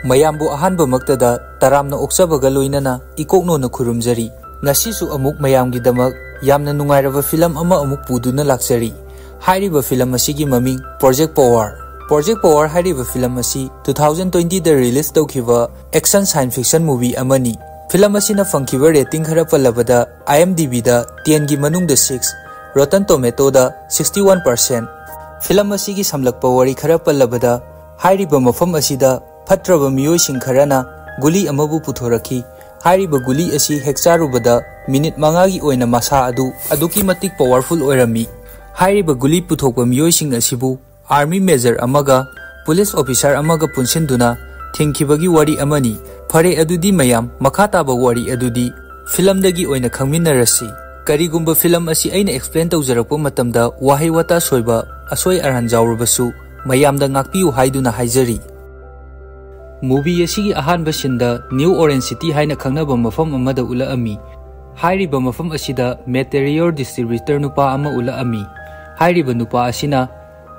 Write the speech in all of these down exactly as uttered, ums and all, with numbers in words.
ꯃꯌꯥꯝꯕꯨ ꯑꯍꯥꯟꯕꯃꯛꯇꯗ ꯇꯔꯥꯝꯅ ꯑꯣꯛꯆꯕꯒ ꯂꯣꯏꯅꯅ ꯏꯀꯣꯛꯅꯣꯅ ꯈꯨꯔꯨꯝꯖꯔꯤ꯫ ꯉꯁꯤꯁꯨ ꯑꯃꯨꯛ ꯃꯌꯥꯝꯒꯤꯗꯃꯛ ꯌꯥꯝꯅ ꯅꯨꯡꯉꯥꯏꯔꯕ ꯐꯤꯂꯝ ꯑꯃ ꯑꯃꯨꯛ ꯄꯨꯗꯨꯅ ꯂꯥꯛꯆꯔꯤ꯫ ꯍꯥꯏꯔꯤꯕ ꯐꯤꯂꯝ ꯑꯁꯤꯒꯤ ꯃꯃꯤꯡ Project Power꯫ Project Power ꯍꯥꯏꯔꯤꯕ ꯐꯤꯂꯝ ꯑꯁꯤ two thousand twenty ꯗ release ꯇꯧꯈꯤꯕ action science fiction movie ꯑꯃꯅꯤ꯫ ꯐꯤꯂꯝ ꯑꯁꯤꯅ ꯐꯪꯈꯤꯕ rating ꯈꯔ ꯄꯜꯂꯕꯗ, IMDb ꯗ ten ꯒꯤ ꯃꯅꯨꯡꯗ six, Rotten Tomato ꯗ sixty one percent꯫ ꯐꯤꯂꯝ ꯑꯁꯤꯒꯤ ꯁꯝꯂꯛꯄ ꯋꯥꯔꯤ ꯈꯔ ꯄꯜꯂꯕꯗ, ꯍꯥꯏꯔꯤꯕ ꯃꯐꯝ ꯑꯁꯤꯗ ꯐꯠꯇ꯭ꯔꯕ ꯃꯤꯑꯣꯏꯁꯤꯡ ꯈꯔꯅ ꯒꯨꯂꯤ ꯑꯃꯕꯨ ꯄꯨꯊꯣꯔꯛꯈꯤ꯫ ꯍꯥꯏꯔꯤꯕ ꯒꯨꯂꯤ ꯑꯁꯤ ꯍꯦꯛ ꯆꯥꯔꯨꯕꯗ ꯃꯤꯅꯤꯠ ꯃꯉꯥꯒꯤ ꯑꯣꯏꯅ ꯃꯁꯥ ꯑꯗꯨ ꯑꯗꯨꯛꯀꯤ ꯃꯇꯤꯛ powerful ꯑꯣꯏꯔꯝꯃꯤ꯫ ꯍꯥꯏꯔꯤꯕ ꯒꯨꯂꯤ ꯄꯨꯊꯣꯛꯄ ꯃꯤꯑꯣꯏꯁꯤꯡ ꯑꯁꯤꯕꯨ army major ꯑꯃꯒ police officer ꯑꯃꯒ ꯄꯨꯟꯁꯤꯟꯗꯨꯅ ꯊꯤꯡꯈꯤꯕꯒꯤ ꯋꯥꯔꯤ ꯑꯃꯅꯤ꯫ ꯐꯔꯦ, ꯑꯗꯨꯗꯤ ꯃꯌꯥꯝ, ꯃꯈꯥ ꯇꯥꯕ ꯋꯥꯔꯤ ꯑꯗꯨꯗꯤ ꯐꯤꯂꯝꯗꯒꯤ ꯑꯣꯏꯅ ꯈꯪꯃꯤꯟꯅꯔꯁꯤ꯫ ꯀꯔꯤꯒꯨꯝꯕ ꯐꯤꯂꯝ ꯑꯁꯤ ꯑꯩꯅ explain ꯇꯧꯖꯔꯛꯄ ꯃꯇꯝꯗ ꯋꯥꯍꯩ ꯋꯥꯇꯥ ꯁꯣꯏꯕ, ꯑꯁꯣꯏ ꯑꯔꯥꯟ ꯌꯥꯎꯔꯕꯁꯨ ꯃꯌꯥꯝꯗ ꯉꯥꯛꯄꯤꯌꯨ ꯍꯥꯏꯗꯨꯅ ꯍꯥꯏꯖꯔꯤ꯫ Movie ꯑꯁꯤꯒꯤ ꯑꯍꯥꯟꯕ scene ꯗ New Orange City ꯍꯥꯏꯅ ꯈꯪꯅꯕ ꯃꯐꯝ ꯑꯃꯗ ꯎꯠꯂꯛꯑꯝꯃꯤ꯫ ꯍꯥꯏꯔꯤꯕ ꯃꯐꯝ ꯑꯁꯤꯗ material distributor ꯅꯨꯄꯥ ꯑꯃ ꯎꯠꯂꯛꯑꯝꯃꯤ꯫ ꯍꯥꯏꯔꯤꯕ ꯅꯨꯄꯥ ꯑꯁꯤꯅ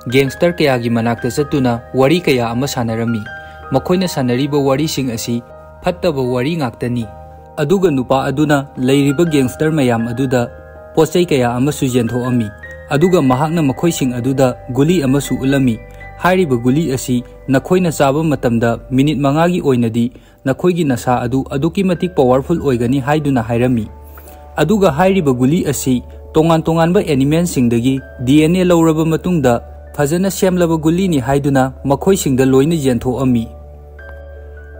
gangster ꯀꯌꯥꯒꯤ ꯃꯅꯥꯛꯇ ꯆꯠꯇꯨꯅ ꯋꯥꯔꯤ ꯀꯌꯥ ꯑꯃ ꯁꯥꯟꯅꯔꯝꯃꯤ꯫ ꯃꯈꯣꯏꯅ ꯁꯥꯟꯅꯔꯤꯕ ꯋꯥꯔꯤꯁꯤꯡ ꯑꯁꯤ ꯐꯠꯇꯕ ꯋꯥꯔꯤ ꯉꯥꯛꯇꯅꯤ꯫ ꯑꯗꯨꯒ ꯅꯨꯄꯥ ꯑꯗꯨꯅ ꯂꯩꯔꯤꯕ gangster ꯃꯌꯥꯝ ꯑꯗꯨꯗ ꯄꯣꯠꯆꯩ ꯀꯌꯥ ꯑꯃꯁꯨ ꯌꯦꯟꯊꯣꯛꯑꯝꯃꯤ꯫ ꯑꯗꯨꯒ ꯃꯍꯥꯛꯅ ꯃꯈꯣꯏꯁꯤꯡ ꯑꯗꯨꯗ ꯒꯨꯂꯤ ꯑꯃꯁꯨ ꯎꯠꯂꯝꯃꯤ꯫ ꯍꯥꯏꯔꯤꯕ ꯒꯨꯂꯤ ꯑꯁꯤ ꯅꯈꯣꯏꯅ ꯆꯥꯕ ꯃꯇꯝꯗ ꯃꯤꯅꯤꯠ ꯃꯉꯥꯒꯤ ꯑꯣꯏꯅꯗꯤ ꯅꯈꯣꯏꯒꯤ ꯅꯁꯥ ꯑꯗꯨ ꯑꯗꯨꯛꯀꯤ ꯃꯇꯤꯛ powerful ꯑꯣꯏꯒꯅꯤ ꯍꯥꯏꯗꯨꯅ ꯍꯥꯏꯔꯝꯃꯤ꯫ ꯑꯗꯨꯒ ꯍꯥꯏꯔꯤꯕ ꯒꯨꯂꯤ ꯑꯁꯤ ꯇꯣꯉꯥꯟ ꯇꯣꯉꯥꯟꯕ animal ꯁꯤꯡꯗꯒꯤ DNA ꯂꯧꯔꯕ ꯃꯇꯨꯡꯗ ꯐꯖꯅ ꯁꯦꯝꯂꯕ ꯒꯨꯂꯤꯅꯤ ꯍꯥꯏꯗꯨꯅ ꯃꯈꯣꯏꯁꯤꯡꯗ ꯂꯣꯏꯅ ꯌꯦꯟꯊꯣꯛꯑꯝꯃꯤ꯫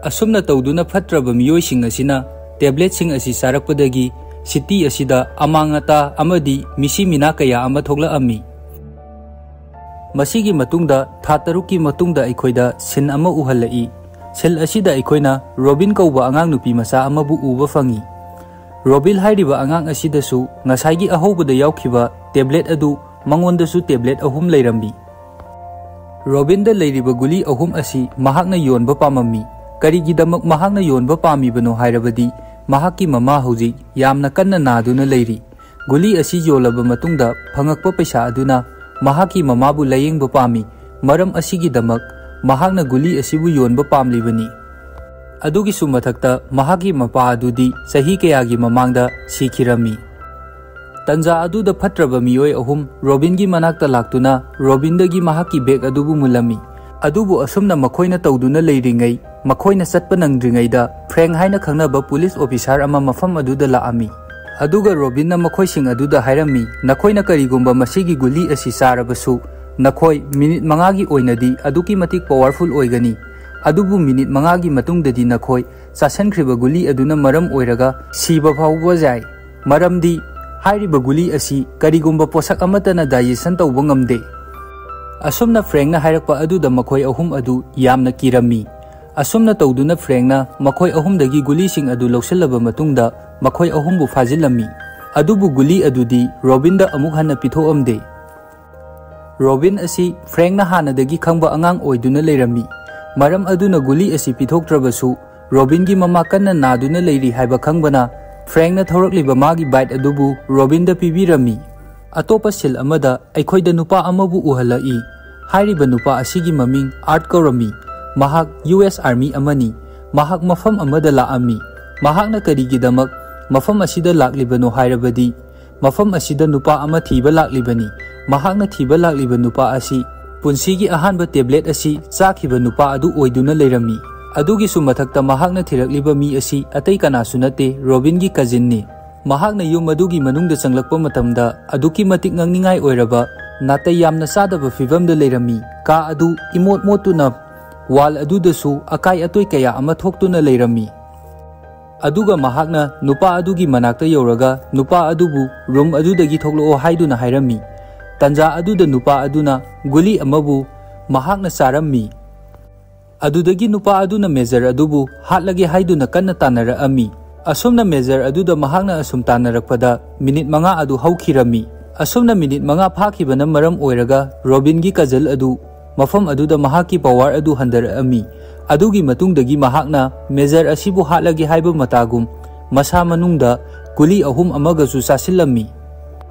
ꯑꯁꯨꯝꯅ ꯇꯧꯗꯨꯅ ꯐꯠꯇ꯭ꯔꯕ ꯃꯤꯑꯣꯏꯁꯤꯡ ꯑꯁꯤꯅ tablet ꯁꯤꯡ ꯑꯁꯤ ꯆꯥꯔꯛꯄꯗꯒꯤ city ꯑꯁꯤꯗ ꯑꯃꯥꯡ ꯑꯇꯥ ꯑꯃꯗꯤ ꯃꯤꯁꯤ ꯃꯤꯅꯥ ꯀꯌꯥ ꯑꯃ ꯊꯣꯛꯂꯛꯑꯝꯃꯤ꯫ ꯃꯁꯤꯒꯤ ꯃꯇꯨꯡꯗ ꯊꯥ ꯇꯔꯨꯛꯀꯤ ꯃꯇꯨꯡꯗ ꯑꯩꯈꯣꯏꯗ scene ꯑꯃ ꯎꯍꯜꯂꯛꯏ꯫ Scene ꯑꯁꯤꯗ ꯑꯩꯈꯣꯏꯅ ꯔꯣꯕꯤꯟ ꯀꯧꯕ ꯑꯉꯥꯡ ꯅꯨꯄꯤ ꯃꯆꯥ ꯑꯃꯕꯨ ꯎꯕ ꯐꯪꯏ꯫ ꯔꯣꯕꯤꯟ ꯍꯥꯏꯔꯤꯕ ꯑꯉꯥꯡ ꯑꯁꯤꯗꯁꯨ ꯉꯁꯥꯏꯒꯤ ꯑꯍꯧꯕꯗ ꯌꯥꯎꯈꯤꯕ tablet ꯑꯗꯨ, ꯃꯉꯣꯟꯗꯁꯨ tablet ꯑꯍꯨꯝ ꯂꯩꯔꯝꯃꯤ꯫ ꯔꯣꯕꯤꯟꯗ ꯂꯩꯔꯤꯕ ꯒꯨꯂꯤ ꯑꯍꯨꯝ ꯑꯁꯤ ꯃꯍꯥꯛꯅ ꯌꯣꯟꯕ ꯄꯥꯝꯃꯝꯃꯤ꯫ ꯀꯔꯤꯒꯤꯗꯃꯛ ꯃꯍꯥꯛꯅ ꯌꯣꯟꯕ ꯄꯥꯝꯃꯤꯕꯅꯣ ꯍꯥꯏꯔꯕꯗꯤ, ꯃꯍꯥꯛꯀꯤ ꯃꯃꯥ ꯍꯧꯖꯤꯛ ꯌꯥꯝꯅ ꯀꯟꯅ ꯅꯥꯗꯨꯅ ꯂꯩꯔꯤ꯫ ꯒꯨꯂꯤ ꯑꯁꯤ ꯌꯣꯜꯂꯕ ꯃꯇꯨꯡꯗ ꯐꯪꯉꯛꯄ ꯄꯩꯁꯥ ꯑꯗꯨꯅ ꯃꯍꯥꯛꯀꯤ ꯃꯃꯥꯕꯨ ꯂꯥꯌꯦꯡꯕ ꯄꯥꯝꯃꯤ꯫ ꯃꯔꯝ ꯑꯁꯤꯒꯤꯗꯃꯛ ꯃꯍꯥꯛꯅ ꯒꯨꯂꯤ ꯑꯁꯤꯕꯨ ꯌꯣꯟꯕ ꯄꯥꯝꯂꯤꯕꯅꯤ꯫ ꯑꯗꯨꯒꯤꯁꯨ ꯃꯊꯛꯇ ꯃꯍꯥꯛꯀꯤ ꯃꯄꯥ ꯑꯗꯨꯗꯤ ꯆꯍꯤ ꯀꯌꯥꯒꯤ ꯃꯃꯥꯡꯗ ꯁꯤꯈꯤꯔꯝꯃꯤ꯫ ꯇꯟꯖꯥ ꯑꯗꯨꯗ ꯐꯠꯇ꯭ꯔꯕ ꯃꯤꯑꯣꯏ ꯑꯍꯨꯝ ꯔꯣꯕꯤꯟꯒꯤ ꯃꯅꯥꯛꯇ ꯂꯥꯛꯇꯨꯅ ꯔꯣꯕꯤꯟꯗꯒꯤ ꯃꯍꯥꯛꯀꯤ ꯕꯦꯒ ꯑꯗꯨꯕꯨ ꯃꯨꯜꯂꯝꯃꯤ꯫ ꯑꯗꯨꯕꯨ ꯑꯁꯨꯝꯅ ꯃꯈꯣꯏꯅ ꯇꯧꯗꯨꯅ ꯂꯩꯔꯤꯉꯩ, ꯃꯈꯣꯏꯅ ꯆꯠꯄ ꯅꯪꯗ꯭ꯔꯤꯉꯩꯗ ꯐ꯭ꯔꯦꯡ ꯍꯥꯏꯅ ꯈꯪꯅꯕ ꯄꯨꯂꯤꯁ ꯑꯣꯐꯤꯁꯥꯔ ꯑꯃ ꯃꯐꯝ ꯑꯗꯨꯗ ꯂꯥꯛꯑꯝꯃꯤ꯫ ꯑꯗꯨꯒ ꯔꯣꯕꯤꯟꯅ ꯃꯈꯣꯏꯁꯤꯡ ꯑꯗꯨꯗ ꯍꯥꯏꯔꯝꯃꯤ, "ꯅꯈꯣꯏꯅ ꯀꯔꯤꯒꯨꯝꯕ ꯃꯁꯤꯒꯤ ꯒꯨꯂꯤ ꯑꯁꯤ ꯆꯥꯔꯕꯁꯨ, ꯅꯈꯣꯏ ꯃꯤꯅꯤꯠ ꯃꯉꯥꯒꯤ ꯑꯣꯏꯅꯗꯤ ꯑꯗꯨꯛꯀꯤ ꯃꯇꯤꯛ ꯄꯥꯋꯔꯐꯨꯜ ꯑꯣꯏꯒꯅꯤ, ꯑꯗꯨꯕꯨ ꯃꯤꯅꯤꯠ ꯃꯉꯥꯒꯤ ꯃꯇꯨꯡꯗꯗꯤ ꯅꯈꯣꯏ ꯆꯥꯁꯤꯟꯈ꯭ꯔꯤꯕ ꯒꯨꯂꯤ ꯑꯗꯨꯅ ꯃꯔꯝ ꯑꯣꯏꯔꯒ ꯁꯤꯕ ꯐꯥꯎꯕ ꯌꯥꯏ, ꯃꯔꯝꯗꯤ ꯍꯥꯏꯔꯤꯕ ꯒꯨꯂꯤ ꯑꯁꯤ ꯀꯔꯤꯒꯨꯝꯕ ꯄꯣꯠꯁꯛ ꯑꯃꯠꯇꯅ ꯗꯥꯏꯖꯦꯁꯟ ꯇꯧꯕ ꯉꯝꯗꯦ"꯫ ꯑꯁꯨꯝꯅ ꯐ꯭ꯔꯦꯡꯅ ꯍꯥꯏꯔꯛꯄ ꯑꯗꯨꯗ ꯃꯈꯣꯏ ꯑꯍꯨꯝ ꯑꯗꯨ ꯌꯥꯝꯅ ꯀꯤꯔꯝꯃꯤ꯫ ꯑꯁꯨꯝꯅ ꯇꯧꯗꯨꯅ ꯐ꯭ꯔꯦꯡꯅ ꯃꯈꯣꯏ ꯑꯍꯨꯝꯗꯒꯤ ꯒꯨꯂꯤꯁꯤꯡ ꯑꯗꯨ ꯂꯧꯁꯤꯜꯂꯕ ꯃꯇꯨꯡꯗ ꯃꯈꯣꯏ ꯑꯍꯨꯝꯕꯨ ꯐꯥꯖꯤꯜꯂꯝꯃꯤ꯫ ꯑꯗꯨꯕꯨ ꯒꯨꯂꯤ ꯑꯗꯨꯗꯤ ꯔꯣꯕꯤꯟꯗ ꯑꯃꯨꯛ ꯍꯟꯅ ꯄꯤꯊꯣꯛꯑꯝꯗꯦ꯫ ꯔꯣꯕꯤꯟ ꯑꯁꯤ ꯐ꯭ꯔꯦꯡꯅ ꯍꯥꯟꯅꯗꯒꯤ ꯈꯪꯕ ꯑꯉꯥꯡ ꯑꯣꯏꯗꯨꯅ ꯂꯩꯔꯝꯃꯤ꯫ ꯃꯔꯝ ꯑꯗꯨꯅ ꯒꯨꯂꯤ ꯑꯁꯤ ꯄꯤꯊꯣꯛꯇ꯭ꯔꯕꯁꯨ, ꯔꯣꯕꯤꯟꯒꯤ ꯃꯃꯥ ꯀꯟꯅ ꯅꯥꯗꯨꯅ ꯂꯩꯔꯤ ꯍꯥꯏꯕ ꯈꯪꯕꯅ, ꯐ꯭ꯔꯦꯡꯅ ꯊꯧꯔꯛꯂꯤꯕ ꯃꯥꯒꯤ ꯕꯥꯏꯛ ꯑꯗꯨꯕꯨ ꯔꯣꯕꯤꯟꯗ ꯄꯤꯕꯤꯔꯝꯃꯤ꯫ ꯑꯇꯣꯞꯄ ꯁꯤꯜ ꯑꯃꯗ ꯑꯩꯈꯣꯏꯗ ꯅꯨꯄꯥ ꯑꯃꯕꯨ ꯎꯍꯜꯂꯛꯏ꯫ ꯍꯥꯏꯔꯤꯕ ꯅꯨꯄꯥ ꯑꯁꯤꯒꯤ ꯃꯃꯤꯡ ꯑꯥꯔꯠ ꯀꯧꯔꯝꯃꯤ꯫ ꯃꯍꯥꯛ ꯌꯨ ꯑꯦꯁ ꯑꯥꯔꯃꯤ ꯑꯃꯅꯤ꯫ ꯃꯍꯥꯛ ꯃꯐꯝ ꯑꯃꯗ ꯂꯥꯛꯑꯝꯃꯤ꯫ ꯃꯍꯥꯛꯅ ꯀꯔꯤꯒꯤꯗꯃꯛ ꯃꯐꯝ ꯑꯁꯤꯗ ꯂꯥꯛꯂꯤꯕꯅꯣ ꯍꯥꯏꯔꯕꯗꯤ, ꯃꯐꯝ ꯑꯁꯤꯗ ꯅꯨꯄꯥ ꯑꯃ ꯊꯤꯕ ꯂꯥꯛꯂꯤꯕꯅꯤ꯫ ꯃꯍꯥꯛꯅ ꯊꯤꯕ ꯂꯥꯛꯂꯤꯕ ꯅꯨꯄꯥ ꯑꯁꯤ ꯄꯨꯟꯁꯤꯒꯤ ꯑꯍꯥꯟꯕ ꯇꯦꯕ꯭ꯂꯦꯠ ꯑꯁꯤ ꯆꯥꯈꯤꯕ ꯅꯨꯄꯥ ꯑꯗꯨ ꯑꯣꯏꯗꯨꯅ ꯂꯩꯔꯝꯃꯤ꯫ ꯑꯗꯨꯒꯤꯁꯨ ꯃꯊꯛꯇ, ꯃꯍꯥꯛꯅ ꯊꯤꯔꯛꯂꯤꯕ ꯃꯤ ꯑꯁꯤ ꯑꯇꯩ ꯀꯅꯥꯁꯨ ꯅꯠꯇꯦ, ꯔꯣꯕꯤꯟꯒꯤ ꯀꯖꯤꯟꯅꯤ꯫ ꯃꯍꯥꯛꯅ ꯌꯨꯝ ꯑꯗꯨꯒꯤ ꯃꯅꯨꯡꯗ ꯆꯪꯂꯛꯄ ꯃꯇꯝꯗ ꯑꯗꯨꯛꯀꯤ ꯃꯇꯤꯛ ꯉꯛꯅꯤꯡꯉꯥꯏ ꯑꯣꯏꯔꯕ, ꯅꯥꯇꯩ ꯌꯥꯝꯅ ꯆꯥꯗꯕ ꯐꯤꯚꯝꯗ ꯂꯩꯔꯝꯃꯤ꯫ ꯀꯥ ꯑꯗꯨ ꯏꯃꯣꯠ ꯃꯣꯠꯇꯨꯅ, ꯋꯥꯜ ꯑꯗꯨꯗꯁꯨ ꯑꯀꯥꯏ ꯑꯇꯣꯏ ꯀꯌꯥ ꯑꯃ ꯊꯣꯛꯇꯨꯅ ꯂꯩꯔꯝꯃꯤ꯫ ꯑꯗꯨꯒ ꯃꯍꯥꯛꯅ ꯅꯨꯄꯥ ꯑꯗꯨꯒꯤ ꯃꯅꯥꯛꯇ ꯌꯧꯔꯒ ꯅꯨꯄꯥ ꯑꯗꯨꯕꯨ ꯔꯨꯝ ꯑꯗꯨꯗꯒꯤ ꯊꯣꯛꯂꯛꯑꯣ ꯍꯥꯏꯗꯨꯅ ꯍꯥꯏꯔꯝꯃꯤ꯫ ꯇꯟꯖꯥ ꯑꯗꯨꯗ ꯅꯨꯄꯥ ꯑꯗꯨꯅ ꯒꯨꯂꯤ ꯑꯃꯕꯨ ꯃꯍꯥꯛꯅ ꯆꯥꯔꯝꯃꯤ꯫ ꯑꯗꯨꯗꯒꯤ ꯅꯨꯄꯥ ꯑꯗꯨꯅ ꯃꯦꯖꯔ ꯑꯗꯨꯕꯨ ꯍꯥꯠꯂꯒꯦ ꯍꯥꯏꯗꯨꯅ ꯀꯟꯅ ꯇꯥꯟꯅꯔꯛꯑꯝꯃꯤ꯫ ꯑꯁꯨꯝꯅ ꯃꯦꯖꯔ ꯑꯗꯨꯗ ꯃꯍꯥꯛꯅ ꯑꯁꯨꯝ ꯇꯥꯟꯅꯔꯛꯄꯗ ꯃꯤꯅꯤꯠ ꯃꯉꯥ ꯑꯗꯨ ꯍꯧꯈꯤꯔꯝꯃꯤ꯫ ꯑꯁꯨꯝꯅ ꯃꯤꯅꯤꯠ ꯃꯉꯥ ꯐꯥꯈꯤꯕꯅ ꯃꯔꯝ ꯑꯣꯏꯔꯒ ꯔꯣꯕꯤꯟꯒꯤ ꯀꯖꯜ ꯑꯗꯨ ꯃꯐꯝ ꯑꯗꯨꯗ ꯃꯍꯥꯛꯀꯤ ꯄꯋꯥꯔ ꯑꯗꯨ ꯍꯟꯊꯔꯛꯑꯝꯃꯤ꯫ ꯑꯗꯨꯒꯤ ꯃꯇꯨꯡꯗꯒꯤ ꯃꯍꯥꯛꯅ ꯃꯦꯖꯔ ꯑꯁꯤꯕꯨ ꯍꯥꯠꯂꯒꯦ ꯍꯥꯏꯕ ꯃꯇꯥꯒꯨꯝ ꯃꯁꯥ ꯃꯅꯨꯡꯗ ꯒꯨꯂꯤ ꯑꯍꯨꯝ ꯑꯃꯒꯁꯨ ꯆꯥꯁꯤꯜꯂꯝꯃꯤ꯫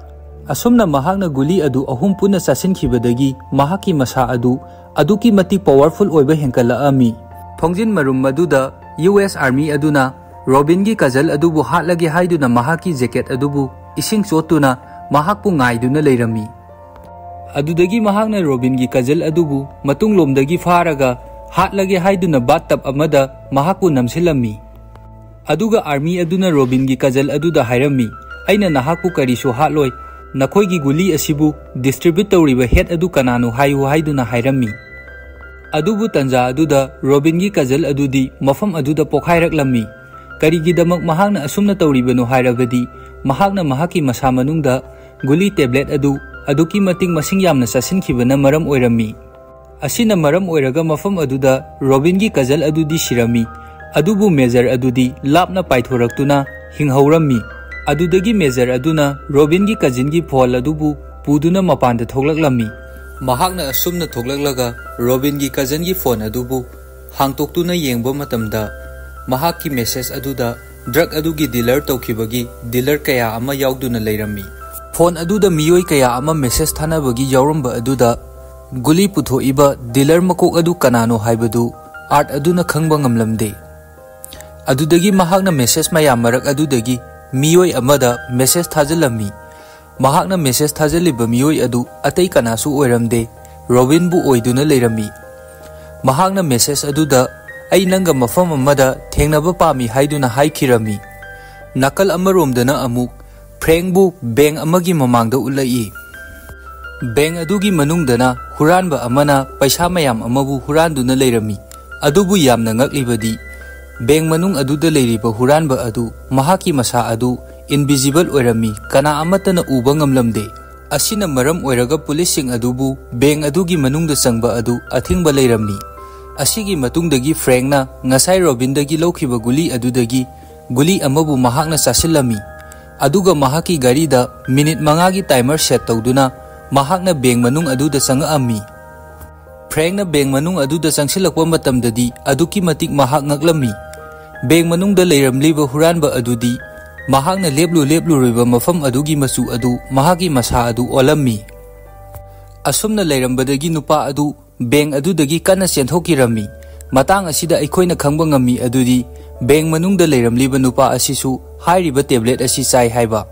ꯑꯁꯨꯝꯅ ꯃꯍꯥꯛꯅ ꯒꯨꯂꯤ ꯑꯗꯨ ꯑꯍꯨꯝ ꯄꯨꯟꯅ ꯆꯥꯁꯤꯟꯈꯤꯕꯗꯒꯤ ꯃꯍꯥꯛꯀꯤ ꯃꯁꯥ ꯑꯗꯨ ꯑꯗꯨꯛꯀꯤ ꯃꯇꯤꯛ ꯄꯋꯥꯔꯐꯨꯜ ꯑꯣꯏꯕ ꯍꯦꯟꯒꯠꯂꯛꯑꯝꯃꯤ꯫ ꯊꯣꯡꯖꯤꯟ ꯃꯔꯨꯝ ꯑꯗꯨꯗ ꯌꯨ ꯑꯦꯁ ꯑꯥꯔꯃꯤ ꯑꯗꯨꯅ ꯔꯣꯕꯤꯟꯒꯤ ꯀꯖꯜ ꯑꯗꯨꯕꯨ ꯍꯥꯠꯂꯒꯦ ꯍꯥꯏꯗꯨꯅ ꯃꯍꯥꯛꯀꯤ ꯖꯦꯀꯦꯠ ꯑꯗꯨꯕꯨ ꯏꯁꯤꯡ ꯆꯣꯠꯇꯨꯅ ꯃꯍꯥꯛꯄꯨ ꯉꯥꯏꯗꯨꯅ ꯂꯩꯔꯝꯃꯤ꯫ ꯑꯗꯨꯗꯒꯤ ꯃꯍꯥꯛꯅ ꯔꯣꯕꯤꯟꯒꯤ ꯀꯖꯜ ꯑꯗꯨꯕꯨ ꯃꯇꯨꯡꯂꯣꯝꯗꯒꯤ ꯐꯥꯔꯒ ꯍꯥꯠꯂꯒꯦ ꯍꯥꯏꯗꯨꯅ ꯕꯥꯠ ꯇꯕ ꯑꯃꯗ ꯃꯍꯥꯛꯄꯨ ꯅꯝꯁꯤꯜꯂꯝꯃꯤ꯫ ꯑꯗꯨꯒ ꯑꯥꯔꯃꯤ ꯑꯗꯨꯅ ꯔꯣꯕꯤꯟꯒꯤ ꯀꯖꯜ ꯑꯗꯨꯗ ꯍꯥꯏꯔꯝꯃꯤ, "ꯑꯩꯅ ꯅꯍꯥꯛꯄꯨ ꯀꯔꯤꯁꯨ ꯍꯥꯠꯂꯣꯏ, ꯅꯈꯣꯏꯒꯤ ꯒꯨꯂꯤ ꯑꯁꯤꯕꯨ ꯗꯤꯁꯇ꯭ꯔꯤꯕ꯭ꯌꯨꯠ ꯇꯧꯔꯤꯕ ꯍꯦꯗ ꯑꯗꯨ ꯀꯅꯥꯅꯣ ꯍꯥꯏꯌꯨ" ꯍꯥꯏꯗꯨꯅ ꯍꯥꯏꯔꯝꯃꯤ꯫ ꯑꯗꯨꯕꯨ ꯇꯟꯖꯥ ꯑꯗꯨꯗ ꯔꯣꯕꯤꯟꯒꯤ ꯀꯖꯜ ꯑꯗꯨꯗꯤ ꯃꯐꯝ ꯑꯗꯨꯗ ꯄꯣꯈꯥꯏꯔꯛꯂꯝꯃꯤ꯫ ꯀꯔꯤꯒꯤꯗꯃꯛ ꯃꯍꯥꯛꯅ ꯑꯁꯨꯝꯅ ꯇꯧꯔꯤꯕꯅꯣ ꯍꯥꯏꯔꯕꯗꯤ, ꯃꯍꯥꯛꯅ ꯃꯍꯥꯛꯀꯤ ꯃꯁꯥ ꯃꯅꯨꯡꯗ ꯒꯨꯂꯤ ꯇꯦꯕ꯭ꯂꯦꯠ ꯑꯗꯨ ꯑꯗꯨꯛꯀꯤ ꯃꯇꯤꯛ ꯃꯁꯤꯡ ꯌꯥꯝꯅ ꯆꯥꯁꯤꯟꯈꯤꯕꯅ ꯃꯔꯝ ꯑꯣꯏꯔꯝꯃꯤ꯫ ꯑꯁꯤꯅ ꯃꯔꯝ ꯑꯣꯏꯔꯒ ꯃꯐꯝ ꯑꯗꯨꯗ ꯔꯣꯕꯤꯟꯒꯤ ꯀꯖꯜ ꯑꯗꯨꯗꯤ ꯁꯤꯔꯝꯃꯤ, ꯑꯗꯨꯕꯨ ꯃꯦꯖꯔ ꯑꯗꯨꯗꯤ ꯂꯥꯞꯅ ꯄꯥꯏꯊꯣꯔꯛꯇꯨꯅ ꯍꯤꯡꯍꯧꯔꯝꯃꯤ꯫ ꯑꯗꯨꯗꯒꯤ ꯃꯦꯖꯔ ꯑꯗꯨꯅ ꯔꯣꯕꯤꯟꯒꯤ ꯀꯖꯤꯟꯒꯤ ꯐꯣꯟ ꯑꯗꯨꯕꯨ ꯄꯨꯗꯨꯅ ꯃꯄꯥꯟꯗ ꯊꯣꯛꯂꯛꯂꯝꯃꯤ꯫ ꯃꯍꯥꯛꯅ ꯑꯁꯨꯝꯅ ꯊꯣꯛꯂꯛꯂꯒ ꯔꯣꯕꯤꯟꯒꯤ ꯀꯖꯟꯒꯤ ꯐꯣꯟ ꯑꯗꯨꯕꯨ ꯍꯥꯡꯇꯣꯛꯇꯨꯅ ꯌꯦꯡꯕ ꯃꯇꯝꯗ, ꯃꯍꯥꯛꯀꯤ ꯃꯦꯁꯦꯖ ꯑꯗꯨꯗ ꯗ꯭ꯔꯒ ꯑꯗꯨꯒꯤ ꯗꯤꯂꯔ ꯇꯧꯈꯤꯕꯒꯤ ꯗꯤꯂꯔ ꯀꯌꯥ ꯑꯃ ꯌꯥꯎꯗꯨꯅ ꯂꯩꯔꯝꯃꯤ꯫ ꯐꯣꯟ ꯑꯗꯨꯗ ꯃꯤꯑꯣꯏ ꯀꯌꯥ ꯑꯃ ꯃꯦꯁꯦꯖ ꯊꯥꯅꯕꯒꯤ ꯌꯥꯎꯔꯝꯕ ꯑꯗꯨꯗ ꯒꯨꯂꯤ ꯄꯨꯊꯣꯛꯏꯕ ꯗꯤꯂꯔ ꯃꯀꯣꯛ ꯑꯗꯨ ꯀꯅꯥꯅꯣ ꯍꯥꯏꯕꯗꯨ ꯑꯥꯔꯠ ꯑꯗꯨꯅ ꯈꯪꯕ ꯉꯝꯂꯝꯗꯦ꯫ ꯑꯗꯨꯗꯒꯤ ꯃꯍꯥꯛꯅ ꯃꯦꯁꯦꯖ ꯃꯌꯥꯝ ꯃꯔꯛ ꯑꯗꯨꯗꯒꯤ ꯃꯤꯑꯣꯏ ꯑꯃꯗ ꯃꯦꯁꯦꯖ ꯊꯥꯖꯤꯜꯂꯝꯃꯤ꯫ ꯃꯍꯥꯛꯅ ꯃꯦꯁꯦꯖ ꯊꯥꯖꯤꯜꯂꯤꯕ ꯃꯤꯑꯣꯏ ꯑꯗꯨ ꯑꯇꯩ ꯀꯅꯥꯁꯨ ꯑꯣꯏꯔꯝꯗꯦ, ꯔꯣꯕꯤꯟꯕꯨ ꯑꯣꯏꯗꯨꯅ ꯂꯩꯔꯝꯃꯤ꯫ ꯃꯍꯥꯛꯅ ꯃꯦꯁꯦꯖ ꯑꯗꯨꯗ, "ꯑꯩ ꯅꯪꯒ ꯃꯐꯝ ꯑꯃꯗ ꯊꯦꯡꯅꯕ ꯄꯥꯝꯃꯤ" ꯍꯥꯏꯗꯨꯅ ꯍꯥꯏꯈꯤꯔꯝꯃꯤ꯫ ꯅꯥꯀꯜ ꯑꯃꯔꯣꯝꯗꯅ ꯑꯃꯨꯛ ꯐ꯭ꯔꯦꯡꯕꯨ ꯕꯦꯡ ꯑꯃꯒꯤ ꯃꯃꯥꯡꯗ ꯎꯠꯂꯛꯏ꯫ ꯕꯦꯡ ꯑꯗꯨꯒꯤ ꯃꯅꯨꯡꯗꯅ ꯍꯨꯔꯥꯟꯕ ꯑꯃꯅ ꯄꯩꯁꯥ ꯃꯌꯥꯝ ꯑꯃꯕꯨ ꯍꯨꯔꯥꯟꯗꯨꯅ ꯂꯩꯔꯝꯃꯤ꯫ ꯑꯗꯨꯕꯨ ꯌꯥꯝꯅ ꯉꯛꯂꯤꯕꯗꯤ, ꯕꯦꯡ ꯃꯅꯨꯡ ꯑꯗꯨꯗ ꯂꯩꯔꯤꯕ ꯍꯨꯔꯥꯟꯕ ꯑꯗꯨ ꯃꯍꯥꯛꯀꯤ ꯃꯁꯥ ꯑꯗꯨ ꯏꯟꯚꯤꯖꯤꯕꯜ ꯑꯣꯏꯔꯝꯃꯤ, ꯀꯅꯥ ꯑꯃꯠꯇꯅ ꯎꯕ ꯉꯝꯂꯝꯗꯦ꯫ ꯑꯁꯤꯅ ꯃꯔꯝ ꯑꯣꯏꯔꯒ ꯄꯨꯂꯤꯁꯁꯤꯡ ꯑꯗꯨꯕꯨ ꯕꯦꯡ ꯑꯗꯨꯒꯤ ꯃꯅꯨꯡꯗ ꯆꯪꯕ ꯑꯗꯨ ꯑꯊꯤꯡꯕ ꯂꯩꯔꯝꯃꯤ꯫ ꯑꯁꯤꯒꯤ ꯃꯇꯨꯡꯗꯒꯤ ꯐ꯭ꯔꯦꯡꯅ ꯉꯁꯥꯏ ꯔꯣꯕꯤꯟꯗꯒꯤ ꯂꯧꯈꯤꯕ ꯒꯨꯂꯤ ꯑꯗꯨꯗꯒꯤ ꯒꯨꯂꯤ ꯑꯃꯕꯨ ꯃꯍꯥꯛꯅ ꯆꯥꯁꯤꯜꯂꯝꯃꯤ꯫ ꯑꯗꯨꯒ ꯃꯍꯥꯛꯀꯤ ꯒꯥꯔꯤꯗ ꯃꯤꯅꯤꯠ ꯃꯉꯥꯒꯤ ꯇꯥꯏꯃꯔ ꯁꯦꯠ ꯇꯧꯗꯨꯅ ꯃꯍꯥꯛꯅ ꯕꯦꯡ ꯃꯅꯨꯡ ꯑꯗꯨꯗ ꯆꯪꯉꯛꯑꯝꯃꯤ꯫ ꯐ꯭ꯔꯦꯡꯅ ꯕꯦꯡ ꯃꯅꯨꯡ ꯑꯗꯨꯗ ꯆꯪꯁꯤꯜꯂꯛꯄ ꯃꯇꯝꯗꯗꯤ ꯑꯗꯨꯛꯀꯤ ꯃꯇꯤꯛ ꯃꯍꯥꯛ ꯉꯛꯂꯝꯃꯤ꯫ ꯕꯦꯡ ꯃꯅꯨꯡꯗ ꯂꯩꯔꯝꯂꯤꯕ ꯍꯨꯔꯥꯟꯕ ꯑꯗꯨꯗꯤ ꯃꯍꯥꯛꯅ ꯂꯦꯞꯂꯨ ꯂꯦꯞꯂꯨꯔꯤꯕ ꯃꯐꯝ ꯑꯗꯨꯒꯤ ꯃꯆꯨ ꯑꯗꯨ ꯃꯍꯥꯛꯀꯤ ꯃꯁꯥ ꯑꯗꯨ ꯑꯣꯜꯂꯝꯃꯤ꯫ ꯑꯁꯨꯝꯅ ꯂꯩꯔꯝꯕꯗꯒꯤ ꯅꯨꯄꯥ ꯑꯗꯨ ꯕꯦꯡ ꯑꯗꯨꯗꯒꯤ ꯀꯟꯅ ꯆꯦꯟꯊꯣꯛꯈꯤꯔꯝꯃꯤ꯫ ꯃꯇꯥꯡ ꯑꯁꯤꯗ ꯑꯩꯈꯣꯏꯅ ꯈꯪꯕ ꯉꯝꯃꯤ ꯑꯗꯨꯗꯤ, ꯕꯦꯡ ꯃꯅꯨꯡꯗ ꯂꯩꯔꯝꯂꯤꯕ ꯅꯨꯄꯥ ꯑꯁꯤꯁꯨ ꯍꯥꯏꯔꯤꯕ ꯇꯦꯕ꯭ꯂꯦꯠ ꯑꯁꯤ ꯆꯥꯏ ꯍꯥꯏꯕ꯫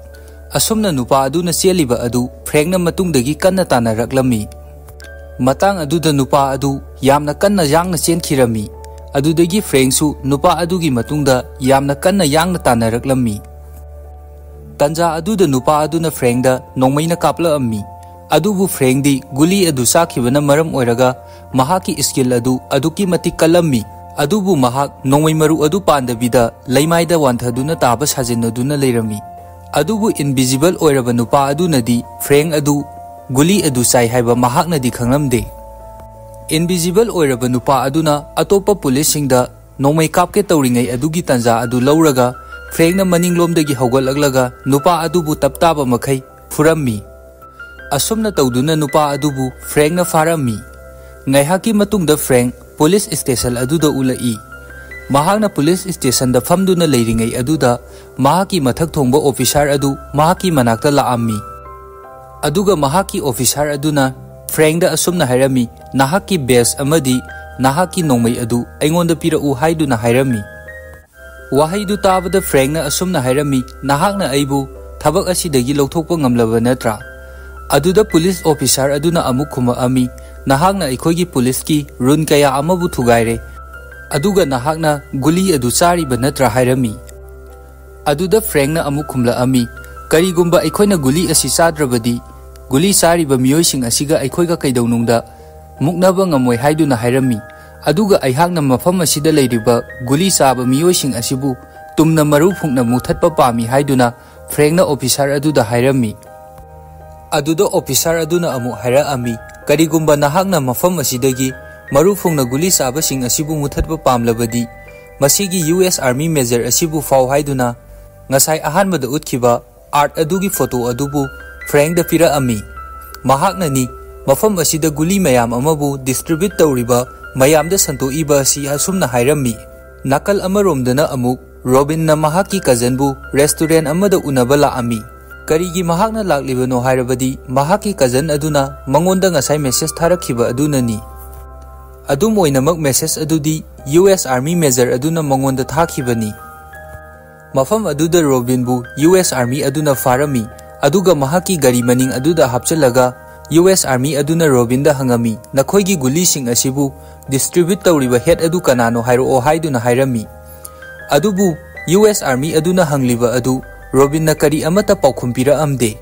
ꯑꯁꯨꯝꯅ ꯅꯨꯄꯥ ꯑꯗꯨꯅ ꯆꯦꯜꯂꯤꯕ ꯑꯗꯨ ꯐ꯭ꯔꯦꯡꯅ ꯃꯇꯨꯡꯗꯒꯤ ꯀꯟꯅ ꯇꯥꯟꯅꯔꯛꯂꯝꯃꯤ꯫ ꯃꯇꯥꯡ ꯑꯗꯨꯗ ꯅꯨꯄꯥ ꯑꯗꯨ ꯌꯥꯝꯅ ꯀꯟꯅ ꯌꯥꯡꯅ ꯆꯦꯟꯈꯤꯔꯝꯃꯤ꯫ ꯑꯗꯨꯗꯒꯤ ꯐ꯭ꯔꯦꯡꯁꯨ ꯅꯨꯄꯥ ꯑꯗꯨꯒꯤ ꯃꯇꯨꯡꯗ ꯌꯥꯝꯅ ꯀꯟꯅ ꯌꯥꯡꯅ ꯇꯥꯟꯅꯔꯛꯂꯝꯃꯤ꯫ ꯇꯟꯖꯥ ꯑꯗꯨꯗ ꯅꯨꯄꯥ ꯑꯗꯨꯅ ꯐ꯭ꯔꯦꯡꯗ ꯅꯣꯡꯃꯩꯅ ꯀꯥꯞꯂꯛꯑꯝꯃꯤ꯫ ꯑꯗꯨꯕꯨ ꯐ꯭ꯔꯦꯡꯗꯤ ꯒꯨꯂꯤ ꯑꯗꯨ ꯆꯥꯈꯤꯕꯅ ꯃꯔꯝ ꯑꯣꯏꯔꯒ ꯃꯍꯥꯛꯀꯤ ꯁ꯭ꯀꯤꯜ ꯑꯗꯨ ꯑꯗꯨꯛꯀꯤ ꯃꯇꯤꯛ ꯀꯜꯂꯝꯃꯤ꯫ ꯑꯗꯨꯕꯨ ꯃꯍꯥꯛ ꯅꯣꯡꯃꯩ ꯃꯔꯨ ꯑꯗꯨ ꯄꯥꯟꯗꯕꯤꯗ ꯂꯩꯃꯥꯏꯗ ꯋꯥꯟꯊꯗꯨꯅ ꯇꯥꯕ ꯁꯥꯖꯤꯟꯅꯗꯨꯅ ꯂꯩꯔꯝꯃꯤ꯫ ꯑꯗꯨꯕꯨ ꯏꯟꯚꯤꯖꯤꯕꯜ ꯑꯣꯏꯔꯕ ꯅꯨꯄꯥ ꯑꯗꯨꯅꯗꯤ ꯐ꯭ꯔꯦꯡ ꯑꯗꯨ ꯒꯨꯂꯤ ꯑꯗꯨ ꯆꯥꯏ ꯍꯥꯏꯕ ꯃꯍꯥꯛꯅꯗꯤ ꯈꯪꯂꯝꯗꯦ꯫ ꯏꯟꯚꯤꯖꯤꯕꯜ ꯑꯣꯏꯔꯕ ꯅꯨꯄꯥ ꯑꯗꯨꯅ ꯑꯇꯣꯞꯄ ꯄꯨꯂꯤꯁꯁꯤꯡꯗ ꯅꯣꯡꯃꯩ ꯀꯥꯞꯀꯦ ꯇꯧꯔꯤꯉꯩ ꯑꯗꯨꯒꯤ ꯇꯥꯟꯖꯥ ꯑꯗꯨ ꯂꯧꯔꯒ ꯐ꯭ꯔꯦꯡꯅ ꯃꯅꯤꯡꯂꯣꯝꯗꯒꯤ ꯍꯧꯒꯠꯂꯛꯂꯒ ꯅꯨꯄꯥ ꯑꯗꯨꯕꯨ ꯇꯞ ꯇꯥꯕ ꯃꯈꯩ ꯐꯨꯔꯝꯃꯤ꯫ ꯑꯁꯨꯝꯅ ꯇꯧꯗꯨꯅ ꯅꯨꯄꯥ ꯑꯗꯨꯕꯨ ꯐ꯭ꯔꯦꯡꯅ ꯐꯥꯔꯝꯃꯤ꯫ ꯉꯥꯏꯍꯥꯛꯀꯤ ꯃꯇꯨꯡꯗ ꯐ꯭ꯔꯦꯡ ꯄꯨꯂꯤꯁ ꯁ꯭ꯇꯦꯁꯟ ꯑꯗꯨꯗ ꯎꯠꯂꯛꯏ꯫ ꯃꯍꯥꯛꯅ ꯄꯨꯂꯤꯁ ꯁ꯭ꯇꯦꯁꯟꯗ ꯐꯝꯗꯨꯅ ꯂꯩꯔꯤꯉꯩ ꯑꯗꯨꯗ ꯃꯍꯥꯛꯀꯤ ꯃꯊꯛ ꯊꯣꯡꯕ ꯑꯣꯐꯤꯁꯥꯔ ꯑꯗꯨ ꯃꯍꯥꯛꯀꯤ ꯃꯅꯥꯛꯇ ꯂꯥꯛꯑꯝꯃꯤ꯫ ꯑꯗꯨꯒ ꯃꯍꯥꯛꯀꯤ ꯑꯣꯐꯤꯁꯥꯔ ꯑꯗꯨꯅ ꯐ꯭ꯔꯦꯡꯗ ꯑꯁꯨꯝꯅ ꯍꯥꯏꯔꯝꯃꯤ, "ꯅꯍꯥꯛꯀꯤ ꯕꯦꯖ ꯑꯃꯗꯤ ꯅꯍꯥꯛꯀꯤ ꯅꯣꯡꯃꯩ ꯑꯗꯨ ꯑꯩꯉꯣꯟꯗ ꯄꯤꯔꯛꯎ" ꯍꯥꯏꯗꯨꯅ ꯍꯥꯏꯔꯝꯃꯤ꯫ ꯋꯥꯍꯩꯗꯨ ꯇꯥꯕꯗ ꯐ꯭ꯔꯦꯡꯅ ꯑꯁꯨꯝꯅ ꯍꯥꯏꯔꯝꯃꯤ, "ꯅꯍꯥꯛꯅ ꯑꯩꯕꯨ ꯊꯕꯛ ꯑꯁꯤꯗꯒꯤ ꯂꯧꯊꯣꯛꯄ ꯉꯝꯂꯕ ꯅꯠꯇ꯭ꯔꯥ?" ꯑꯗꯨꯗ ꯄꯨꯂꯤꯁ ꯑꯣꯐꯤꯁꯥꯔ ꯑꯗꯨꯅ ꯑꯃꯨꯛ ꯈꯨꯝꯃꯛꯑꯝꯃꯤ, "ꯅꯍꯥꯛꯅ ꯑꯩꯈꯣꯏꯒꯤ ꯄꯨꯂꯤꯁꯀꯤ ꯔꯨꯜ ꯀꯌꯥ ꯑꯃꯕꯨ ꯊꯨꯒꯥꯏꯔꯦ, ꯑꯗꯨꯒ ꯅꯍꯥꯛꯅ ꯒꯨꯂꯤ ꯑꯗꯨ ꯆꯥꯔꯤꯕ ꯅꯠꯇ꯭ꯔꯥ?" ꯍꯥꯏꯔꯝꯃꯤ꯫ ꯑꯗꯨꯗ ꯐ꯭ꯔꯦꯡꯅ ꯑꯃꯨꯛ ꯈꯨꯝꯂꯛꯑꯝꯃꯤ, "ꯀꯔꯤꯒꯨꯝꯕ ꯑꯩꯈꯣꯏꯅ ꯒꯨꯂꯤ ꯑꯁꯤ ꯆꯥꯗ꯭ꯔꯕꯗꯤ, ꯒꯨꯂꯤ ꯆꯥꯔꯤꯕ ꯃꯤꯑꯣꯏꯁꯤꯡ ꯑꯁꯤꯒ ꯑꯩꯈꯣꯏꯒ ꯀꯩꯗꯧꯅꯨꯡꯗ ꯃꯨꯛꯅꯕ ꯉꯝꯃꯣꯏ" ꯍꯥꯏꯗꯨꯅ ꯍꯥꯏꯔꯝꯃꯤ꯫ ꯑꯗꯨꯒ ꯑꯩꯍꯥꯛꯅ ꯃꯐꯝ ꯑꯁꯤꯗ ꯂꯩꯔꯤꯕ ꯒꯨꯂꯤ ꯆꯥꯕ ꯃꯤꯑꯣꯏꯁꯤꯡ ꯑꯁꯤꯕꯨ ꯇꯨꯝꯅ ꯃꯔꯨ ꯐꯨꯡꯅ ꯃꯨꯊꯠꯄ ꯄꯥꯝꯃꯤ ꯍꯥꯏꯗꯨꯅ ꯐ꯭ꯔꯦꯡꯅ ꯑꯣꯐꯤꯁꯥꯔ ꯑꯗꯨꯗ ꯍꯥꯏꯔꯝꯃꯤ꯫ ꯑꯗꯨꯗ ꯑꯣꯐꯤꯁꯥꯔ ꯑꯗꯨꯅ ꯑꯃꯨꯛ ꯍꯥꯏꯔꯛꯑꯝꯃꯤ, "ꯀꯔꯤꯒꯨꯝꯕ ꯅꯍꯥꯛꯅ ꯃꯐꯝ ꯑꯁꯤꯗꯒꯤ ꯃꯔꯨ ꯐꯨꯡꯅ ꯒꯨꯂꯤ ꯆꯥꯕꯁꯤꯡ ꯑꯁꯤꯕꯨ ꯃꯨꯊꯠꯄ ꯄꯥꯝꯂꯕꯗꯤ, ꯃꯁꯤꯒꯤ ꯌꯨ ꯑꯦꯁ ꯑꯥꯔꯃꯤ ꯃꯦꯖꯔ ꯑꯁꯤꯕꯨ ꯐꯥꯎ" ꯍꯥꯏꯗꯨꯅ ꯉꯁꯥꯏ ꯑꯍꯥꯟꯕꯗ ꯎꯠꯈꯤꯕ ꯑꯥꯔꯠ ꯑꯗꯨꯒꯤ ꯐꯣꯇꯣ ꯑꯗꯨꯕꯨ ꯐ꯭ꯔꯦꯡꯗ ꯄꯤꯔꯛꯑꯝꯃꯤ꯫ ꯃꯍꯥꯛꯅꯅꯤ ꯃꯐꯝ ꯑꯁꯤꯗ ꯒꯨꯂꯤ ꯃꯌꯥꯝ ꯑꯃꯕꯨ ꯗꯤꯁꯇ꯭ꯔꯤꯕ꯭ꯌꯨꯠ ꯇꯧꯔꯤꯕ ꯃꯌꯥꯝꯗ ꯁꯟꯗꯣꯛꯏꯕ ꯑꯁꯤ ꯑꯁꯨꯝꯅ ꯍꯥꯏꯔꯝꯃꯤ꯫ ꯅꯥꯀꯜ ꯑꯃꯔꯣꯝꯗꯅ ꯑꯃꯨꯛ ꯔꯣꯕꯤꯟꯅ ꯃꯍꯥꯛꯀꯤ ꯀꯖꯟꯕꯨ ꯔꯦꯁꯇꯨꯔꯦꯟ ꯑꯃꯗ ꯎꯅꯕ ꯂꯥꯛꯑꯝꯃꯤ꯫ ꯀꯔꯤꯒꯤ ꯃꯍꯥꯛꯅ ꯂꯥꯛꯂꯤꯕꯅꯣ ꯍꯥꯏꯔꯕꯗꯤ ꯃꯍꯥꯛꯀꯤ ꯀꯖꯟ ꯑꯗꯨꯅ ꯃꯉꯣꯟꯗ ꯉꯁꯥꯏ ꯃꯦꯁꯦꯖ ꯊꯥꯔꯛꯈꯤꯕ ꯑꯗꯨꯅꯅꯤ꯫ ꯑꯗꯨꯝ ꯑꯣꯏꯅꯃꯛ, message ꯑꯗꯨꯗꯤ U S Army major ꯑꯗꯨꯅ ꯃꯉꯣꯟꯗ ꯊꯥꯈꯤꯕꯅꯤ꯫ ꯃꯐꯝ ꯑꯗꯨꯗ ꯔꯣꯕꯤꯟꯕꯨ U S Army ꯑꯗꯨꯅ ꯐꯥꯔꯝꯃꯤ, ꯑꯗꯨꯒ ꯃꯍꯥꯛꯀꯤ ꯒꯥꯔꯤ ꯃꯅꯤꯡ ꯑꯗꯨꯗ ꯍꯥꯞꯆꯤꯜꯂꯒ U S Army ꯑꯗꯨꯅ ꯔꯣꯕꯤꯟꯗ ꯍꯪꯉꯝꯃꯤ, "ꯅꯈꯣꯏꯒꯤ ꯒꯨꯂꯤꯁꯤꯡ ꯑꯁꯤꯕꯨ distribute ꯇꯧꯔꯤꯕ head ꯑꯗꯨ ꯀꯅꯥꯅꯣ ꯍꯥꯏꯔꯛꯑꯣ" ꯍꯥꯏꯗꯨꯅ ꯍꯥꯏꯔꯝꯃꯤ꯫ ꯑꯗꯨꯕꯨ U S Army ꯑꯗꯨꯅ ꯍꯪꯂꯤꯕ ꯑꯗꯨ ꯔꯣꯕꯤꯟꯅ ꯀꯔꯤ ꯑꯃꯠꯇ ꯄꯥꯎꯈꯨꯝ ꯄꯤꯔꯛꯑꯝꯗꯦ꯫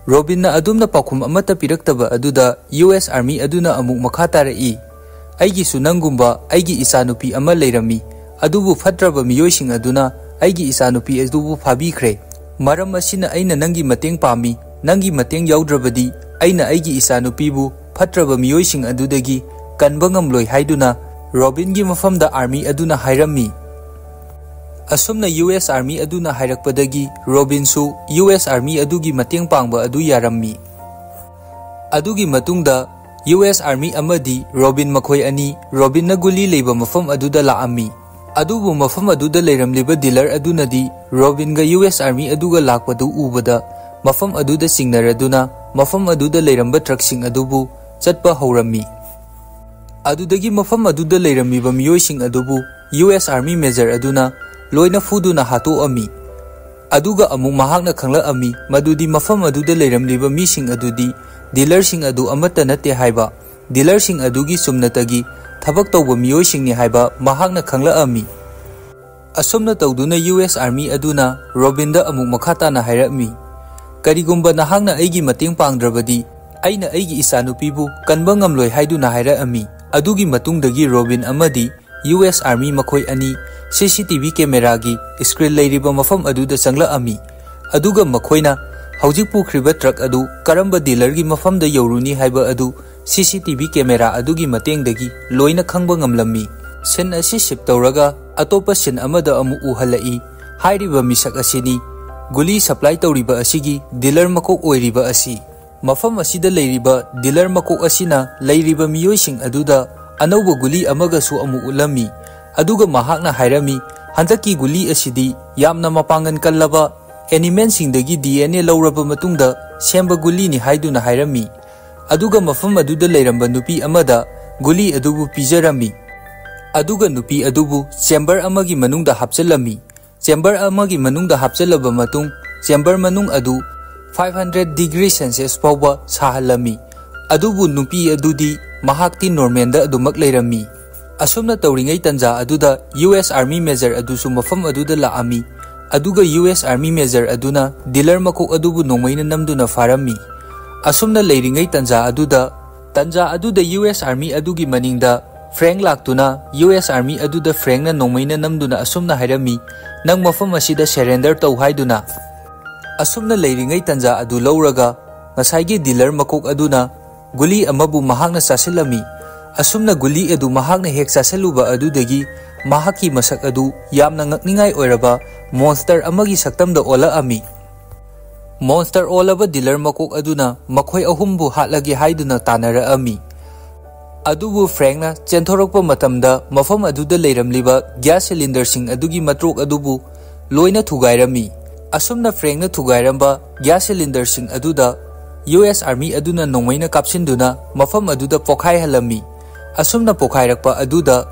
ꯔꯣꯕꯤꯟꯅ ꯑꯗꯨꯝꯅ ꯄꯥꯎꯈꯨꯝ ꯑꯃꯠꯇ ꯄꯤꯔꯛꯇꯕ ꯑꯗꯨꯗ U S Army ꯑꯗꯨꯅ ꯑꯃꯨꯛ ꯃꯈꯥ ꯇꯥꯔꯛꯏ, "ꯑꯩꯒꯤꯁꯨ ꯅꯪꯒꯨꯝꯕ ꯑꯩꯒꯤ ꯏꯆꯥꯅꯨꯄꯤ ꯑꯃ ꯂꯩꯔꯝꯃꯤ, ꯑꯗꯨꯕꯨ ꯐꯠꯇ꯭ꯔꯕ ꯃꯤꯑꯣꯏꯁꯤꯡ ꯑꯗꯨꯅ ꯑꯩꯒꯤ ꯏꯆꯥꯅꯨꯄꯤ ꯑꯗꯨꯕꯨ ꯐꯥꯕꯤꯈ꯭ꯔꯦ꯫ ꯃꯔꯝ ꯑꯁꯤꯅ ꯑꯩꯅ ꯅꯪꯒꯤ ꯃꯇꯦꯡ ꯄꯥꯝꯃꯤ꯫ ꯅꯪꯒꯤ ꯃꯇꯦꯡ ꯌꯥꯎꯗ꯭ꯔꯕꯗꯤ ꯑꯩꯅ ꯑꯩꯒꯤ ꯏꯆꯥꯅꯨꯄꯤꯕꯨ ꯐꯠꯇ꯭ꯔꯕ ꯃꯤꯑꯣꯏꯁꯤꯡ ꯑꯗꯨꯗꯒꯤ ꯀꯟꯕ ꯉꯝꯂꯣꯏ" ꯍꯥꯏꯗꯨꯅ ꯔꯣꯕꯤꯟꯒꯤ ꯃꯐꯝꯗ Army ꯑꯗꯨꯅ ꯍꯥꯏꯔꯝꯃꯤ꯫ ꯑꯁꯨꯝꯅ U S Army ꯑꯗꯨꯅ ꯍꯥꯏꯔꯛꯄꯗꯒꯤ ꯔꯣꯕꯤꯟꯁꯨ U S Army ꯑꯗꯨꯒꯤ ꯃꯇꯦꯡ ꯄꯥꯡꯕ ꯑꯗꯨ ꯌꯥꯔꯝꯃꯤ꯫ ꯑꯗꯨꯒꯤ ꯃꯇꯨꯡꯗ U S Army ꯑꯃꯗꯤ ꯔꯣꯕꯤꯟ, ꯃꯈꯣꯏ ꯑꯅꯤ ꯔꯣꯕꯤꯟꯅ ꯒꯨꯂꯤ ꯂꯩꯕ ꯃꯐꯝ ꯑꯗꯨꯗ ꯂꯥꯛꯑꯝꯃꯤ꯫ ꯑꯗꯨꯕꯨ ꯃꯐꯝ ꯑꯗꯨꯗ ꯂꯩꯔꯝꯂꯤꯕ dealer ꯑꯗꯨꯅꯗꯤ ꯔꯣꯕꯤꯟꯒ U S Army ꯑꯗꯨꯒ ꯂꯥꯛꯄꯗꯨ ꯎꯕꯗ ꯃꯐꯝ ꯑꯗꯨꯗ ꯆꯤꯡꯅꯔꯗꯨꯅ ꯃꯐꯝ ꯑꯗꯨꯗ ꯂꯩꯔꯝꯕ truckꯁꯤꯡ ꯑꯗꯨꯕꯨ ꯆꯠꯄ ꯍꯧꯔꯝꯃꯤ꯫ ꯑꯗꯨꯗꯒꯤ ꯃꯐꯝ ꯑꯗꯨꯗ ꯂꯩꯔꯝꯃꯤꯕ ꯃꯤꯑꯣꯏꯁꯤꯡ ꯑꯗꯨꯕꯨ U S Army major ꯑꯗꯨꯅ ꯂꯣꯏꯅ ꯐꯨꯗꯨꯅ ꯍꯥꯠꯇꯣꯛꯑꯝꯃꯤ꯫ ꯑꯗꯨꯒ ꯑꯃꯨꯛ ꯃꯍꯥꯛꯅ ꯈꯪꯂꯛꯑꯝꯃꯤ ꯃꯗꯨꯗꯤ ꯃꯐꯝ ꯑꯗꯨꯗ ꯂꯩꯔꯝꯂꯤꯕ ꯃꯤꯁꯤꯡ ꯑꯗꯨꯗꯤ dealerꯁꯤꯡ ꯑꯗꯨ ꯑꯃꯠꯇ ꯅꯠꯇꯦ ꯍꯥꯏꯕ꯫ Dealerꯁꯤꯡ ꯑꯗꯨꯒꯤ ꯆꯨꯝꯅꯇꯒꯤ ꯊꯕꯛ ꯇꯧꯕ ꯃꯤꯑꯣꯏꯁꯤꯡꯅꯤ ꯍꯥꯏꯕ ꯃꯍꯥꯛꯅ ꯈꯪꯂꯛꯑꯝꯃꯤ꯫ ꯑꯁꯨꯝꯅ ꯇꯧꯗꯨꯅ U S Army ꯑꯗꯨꯅ ꯔꯣꯕꯤꯟꯗ ꯑꯃꯨꯛ ꯃꯈꯥ ꯇꯥꯅ ꯍꯥꯏꯔꯛꯃꯤ, "ꯀꯔꯤꯒꯨꯝꯕ ꯅꯍꯥꯛꯅ ꯑꯩꯒꯤ ꯃꯇꯦꯡ ꯄꯥꯡꯗ꯭ꯔꯕꯗꯤ ꯑꯩꯅ ꯑꯩꯒꯤ ꯏꯆꯥꯅꯨꯄꯤꯕꯨ ꯀꯟꯕ ꯉꯝꯂꯣꯏ" ꯍꯥꯏꯗꯨꯅ ꯍꯥꯏꯔꯛꯑꯝꯃꯤ꯫ ꯑꯗꯨꯒꯤ ꯃꯇꯨꯡꯗꯒꯤ ꯔꯣꯕꯤꯟ ꯑꯃꯗꯤ U S Army ꯃꯈꯣꯏ ꯑꯅꯤ C C T V cameraꯒꯤ screen ꯂꯩꯔꯤꯕ ꯃꯐꯝ ꯑꯗꯨꯗ ꯆꯪꯂꯛꯑꯝꯃꯤ꯫ ꯑꯗꯨꯒ ꯃꯈꯣꯏꯅ ꯍꯧꯖꯤꯛ ꯄꯨꯈ꯭ꯔꯤꯕ truck ꯑꯗꯨ ꯀꯔꯝꯕ dealerꯒꯤ ꯃꯐꯝꯗ ꯌꯧꯔꯨꯅꯤ ꯍꯥꯏꯕ ꯑꯗꯨ C C T V camera ꯑꯗꯨꯒꯤ ꯃꯇꯦꯡꯗꯒꯤ ꯂꯣꯏꯅ ꯈꯪꯕ ꯉꯝꯂꯝꯃꯤ꯫ Scene ꯑꯁꯤ shift ꯇꯧꯔꯒ ꯑꯇꯣꯞꯄ scene ꯑꯃꯗ ꯑꯃꯨꯛ ꯎꯍꯜꯂꯛꯏ꯫ ꯍꯥꯏꯔꯤꯕ ꯃꯤꯁꯛ ꯑꯁꯤꯅꯤ ꯒꯨꯂꯤ supply ꯇꯧꯔꯤꯕ ꯑꯁꯤꯒꯤ dealer ꯃꯀꯣꯛ ꯑꯣꯏꯔꯤꯕ ꯑꯁꯤ꯫ ꯃꯐꯝ ꯑꯁꯤꯗ ꯂꯩꯔꯤꯕ dealer ꯃꯀꯣꯛ ꯑꯁꯤꯅ ꯂꯩꯔꯤꯕ ꯃꯤꯑꯣꯏꯁꯤꯡ ꯑꯗꯨꯗ ꯑꯅꯧꯕ ꯒꯨꯂꯤ ꯑꯃꯒꯁꯨ ꯑꯃꯨꯛ ꯎꯠꯂꯝꯃꯤ꯫ ꯑꯗꯨꯒ ꯃꯍꯥꯛꯅ ꯍꯥꯏꯔꯝꯃꯤ, "ꯍꯟꯗꯛꯀꯤ ꯒꯨꯂꯤ ꯑꯁꯤꯗꯤ ꯌꯥꯝꯅ ꯃꯄꯥꯡꯒꯜ ꯀꯜꯂꯕ animalꯁꯤꯡꯗꯒꯤ D N A ꯂꯧꯔꯕ ꯃꯇꯨꯡꯗ ꯁꯦꯝꯕ ꯒꯨꯂꯤꯅꯤ" ꯍꯥꯏꯗꯨꯅ ꯍꯥꯏꯔꯝꯃꯤ꯫ ꯑꯗꯨꯒ ꯃꯐꯝ ꯑꯗꯨꯗ ꯂꯩꯔꯝꯕ ꯅꯨꯄꯤ ꯑꯃꯗ ꯒꯨꯂꯤ ꯑꯗꯨꯕꯨ ꯄꯤꯖꯔꯝꯃꯤ꯫ ꯑꯗꯨꯒ ꯅꯨꯄꯤ ꯑꯗꯨꯕꯨ ꯆꯦꯝꯕꯔ ꯑꯃꯒꯤ ꯃꯅꯨꯡꯗ ꯍꯥꯞꯆꯤꯜꯂꯝꯃꯤ꯫ ꯆꯦꯝꯕꯔ ꯑꯃꯒꯤ ꯃꯅꯨꯡꯗ ꯍꯥꯞꯆꯤꯜꯂꯕ ꯃꯇꯨꯡ, ꯆꯦꯝꯕꯔ ꯃꯅꯨꯡ ꯑꯗꯨ five hundred degree Celsius ꯐꯥꯎꯕ ꯁꯥꯍꯜꯂꯝꯃꯤ꯫ ꯑꯗꯨꯕꯨ ꯅꯨꯄꯤ ꯑꯗꯨꯗꯤ ꯃꯍꯥꯛꯇꯤ ꯅꯣꯔꯃꯦꯜꯗ ꯑꯗꯨꯃꯛ ꯂꯩꯔꯝꯃꯤ꯫ ꯑꯁꯨꯝꯅ ꯇꯧꯔꯤꯉꯩ ꯇꯟꯖꯥ ꯑꯗꯨꯗ ꯌꯨ ꯑꯦꯁ ꯑꯥꯔꯃꯤ ꯃꯦꯖꯔ ꯑꯗꯨꯁꯨ ꯃꯐꯝ ꯑꯗꯨꯗ ꯂꯥꯛꯑꯝꯃꯤ꯫ ꯑꯗꯨꯒ ꯌꯨ ꯑꯦꯁ ꯑꯥꯔꯃꯤ ꯃꯦꯖꯔ ꯑꯗꯨꯅ ꯗꯤꯂꯔ ꯃꯀꯣꯛ ꯑꯗꯨꯕꯨ ꯅꯣꯡꯃꯩꯅ ꯅꯝꯗꯨꯅ ꯐꯥꯔꯝꯃꯤ꯫ ꯑꯁꯨꯝꯅ ꯂꯩꯔꯤꯉꯩ ꯇꯟꯖꯥ ꯑꯗꯨꯗ, ꯇꯟꯖꯥ ꯑꯗꯨꯗ ꯌꯨ ꯑꯦꯁ ꯑꯥꯔꯃꯤ ꯑꯗꯨꯒꯤ ꯃꯅꯤꯡꯗ ꯐ꯭ꯔꯦꯡ ꯂꯥꯛꯇꯨꯅ ꯌꯨ ꯑꯦꯁ ꯑꯥꯔꯃꯤ ꯑꯗꯨꯗ ꯐ꯭ꯔꯦꯡꯅ ꯅꯣꯡꯃꯩꯅ ꯅꯝꯗꯨꯅ ꯑꯁꯨꯝꯅ ꯍꯥꯏꯔꯝꯃꯤ, "ꯅꯪ ꯃꯐꯝ ꯑꯁꯤꯗ ꯁꯔꯦꯟꯗꯔ ꯇꯧ" ꯍꯥꯏꯗꯨꯅ꯫ ꯑꯁꯨꯝꯅ ꯂꯩꯔꯤꯉꯩ ꯇꯟꯖꯥ ꯑꯗꯨ ꯂꯧꯔꯒ ꯉꯁꯥꯏꯒꯤ ꯗꯤꯂꯔ ꯃꯀꯣꯛ ꯑꯗꯨꯅ ꯒꯨꯂꯤ ꯑꯃꯕꯨ ꯃꯍꯥꯛꯅ ꯆꯥꯁꯤꯜꯂꯝꯃꯤ꯫ ꯑꯁꯨꯝꯅ ꯒꯨꯂꯤ ꯑꯗꯨ ꯃꯍꯥꯛꯅ ꯍꯦꯛ ꯆꯥꯁꯤꯜꯂꯨꯕ ꯑꯗꯨꯗꯒꯤ ꯃꯍꯥꯛꯀꯤ ꯃꯁꯛ ꯑꯗꯨ ꯌꯥꯝꯅ ꯉꯛꯅꯤꯡꯉꯥꯏ ꯑꯣꯏꯔꯕ ꯃꯣꯟꯁꯇꯔ ꯑꯃꯒꯤ ꯁꯛꯇꯝꯗ ꯑꯣꯜꯂꯛꯑꯝꯃꯤ꯫ ꯃꯣꯟꯁꯇꯔ ꯑꯣꯜꯂꯕ ꯗꯤꯂꯔ ꯃꯀꯣꯛ ꯑꯗꯨꯅ ꯃꯈꯣꯏ ꯑꯍꯨꯝꯕꯨ ꯍꯥꯠꯂꯒꯦ ꯍꯥꯏꯗꯨꯅ ꯇꯥꯟꯅꯔꯛꯑꯝꯃꯤ꯫ ꯑꯗꯨꯕꯨ ꯐ꯭ꯔꯦꯡꯅ ꯆꯦꯟꯊꯣꯔꯛꯄ ꯃꯇꯝꯗ ꯃꯐꯝ ꯑꯗꯨꯗ ꯂꯩꯔꯝꯂꯤꯕ ꯒ꯭ꯌꯥꯁ ꯁꯤꯂꯤꯟꯗꯔꯁꯤꯡ ꯑꯗꯨꯒꯤ ꯃꯇ꯭ꯔꯣꯛ ꯑꯗꯨꯕꯨ ꯂꯣꯏꯅ ꯊꯨꯒꯥꯏꯔꯝꯃꯤ꯫ ꯑꯁꯨꯝꯅ ꯐ꯭ꯔꯦꯡꯅ ꯊꯨꯒꯥꯏꯔꯝꯕ ꯒ꯭ꯌꯥꯁ ꯁꯤꯂꯤꯟꯗꯔꯁꯤꯡ ꯑꯗꯨꯗ ꯌꯨ ꯑꯦꯁ ꯑꯥꯔꯃꯤ ꯑꯗꯨꯅ ꯅꯣꯡꯃꯩꯅ ꯀꯥꯞꯁꯤꯟꯗꯨꯅ ꯃꯐꯝ ꯑꯗꯨꯗ ꯄꯣꯈꯥꯏꯍꯜꯂꯝꯃꯤ꯫ ꯑꯁꯨꯝꯅ ꯄꯣꯈꯥꯏꯔꯛꯄ ꯑꯗꯨꯗ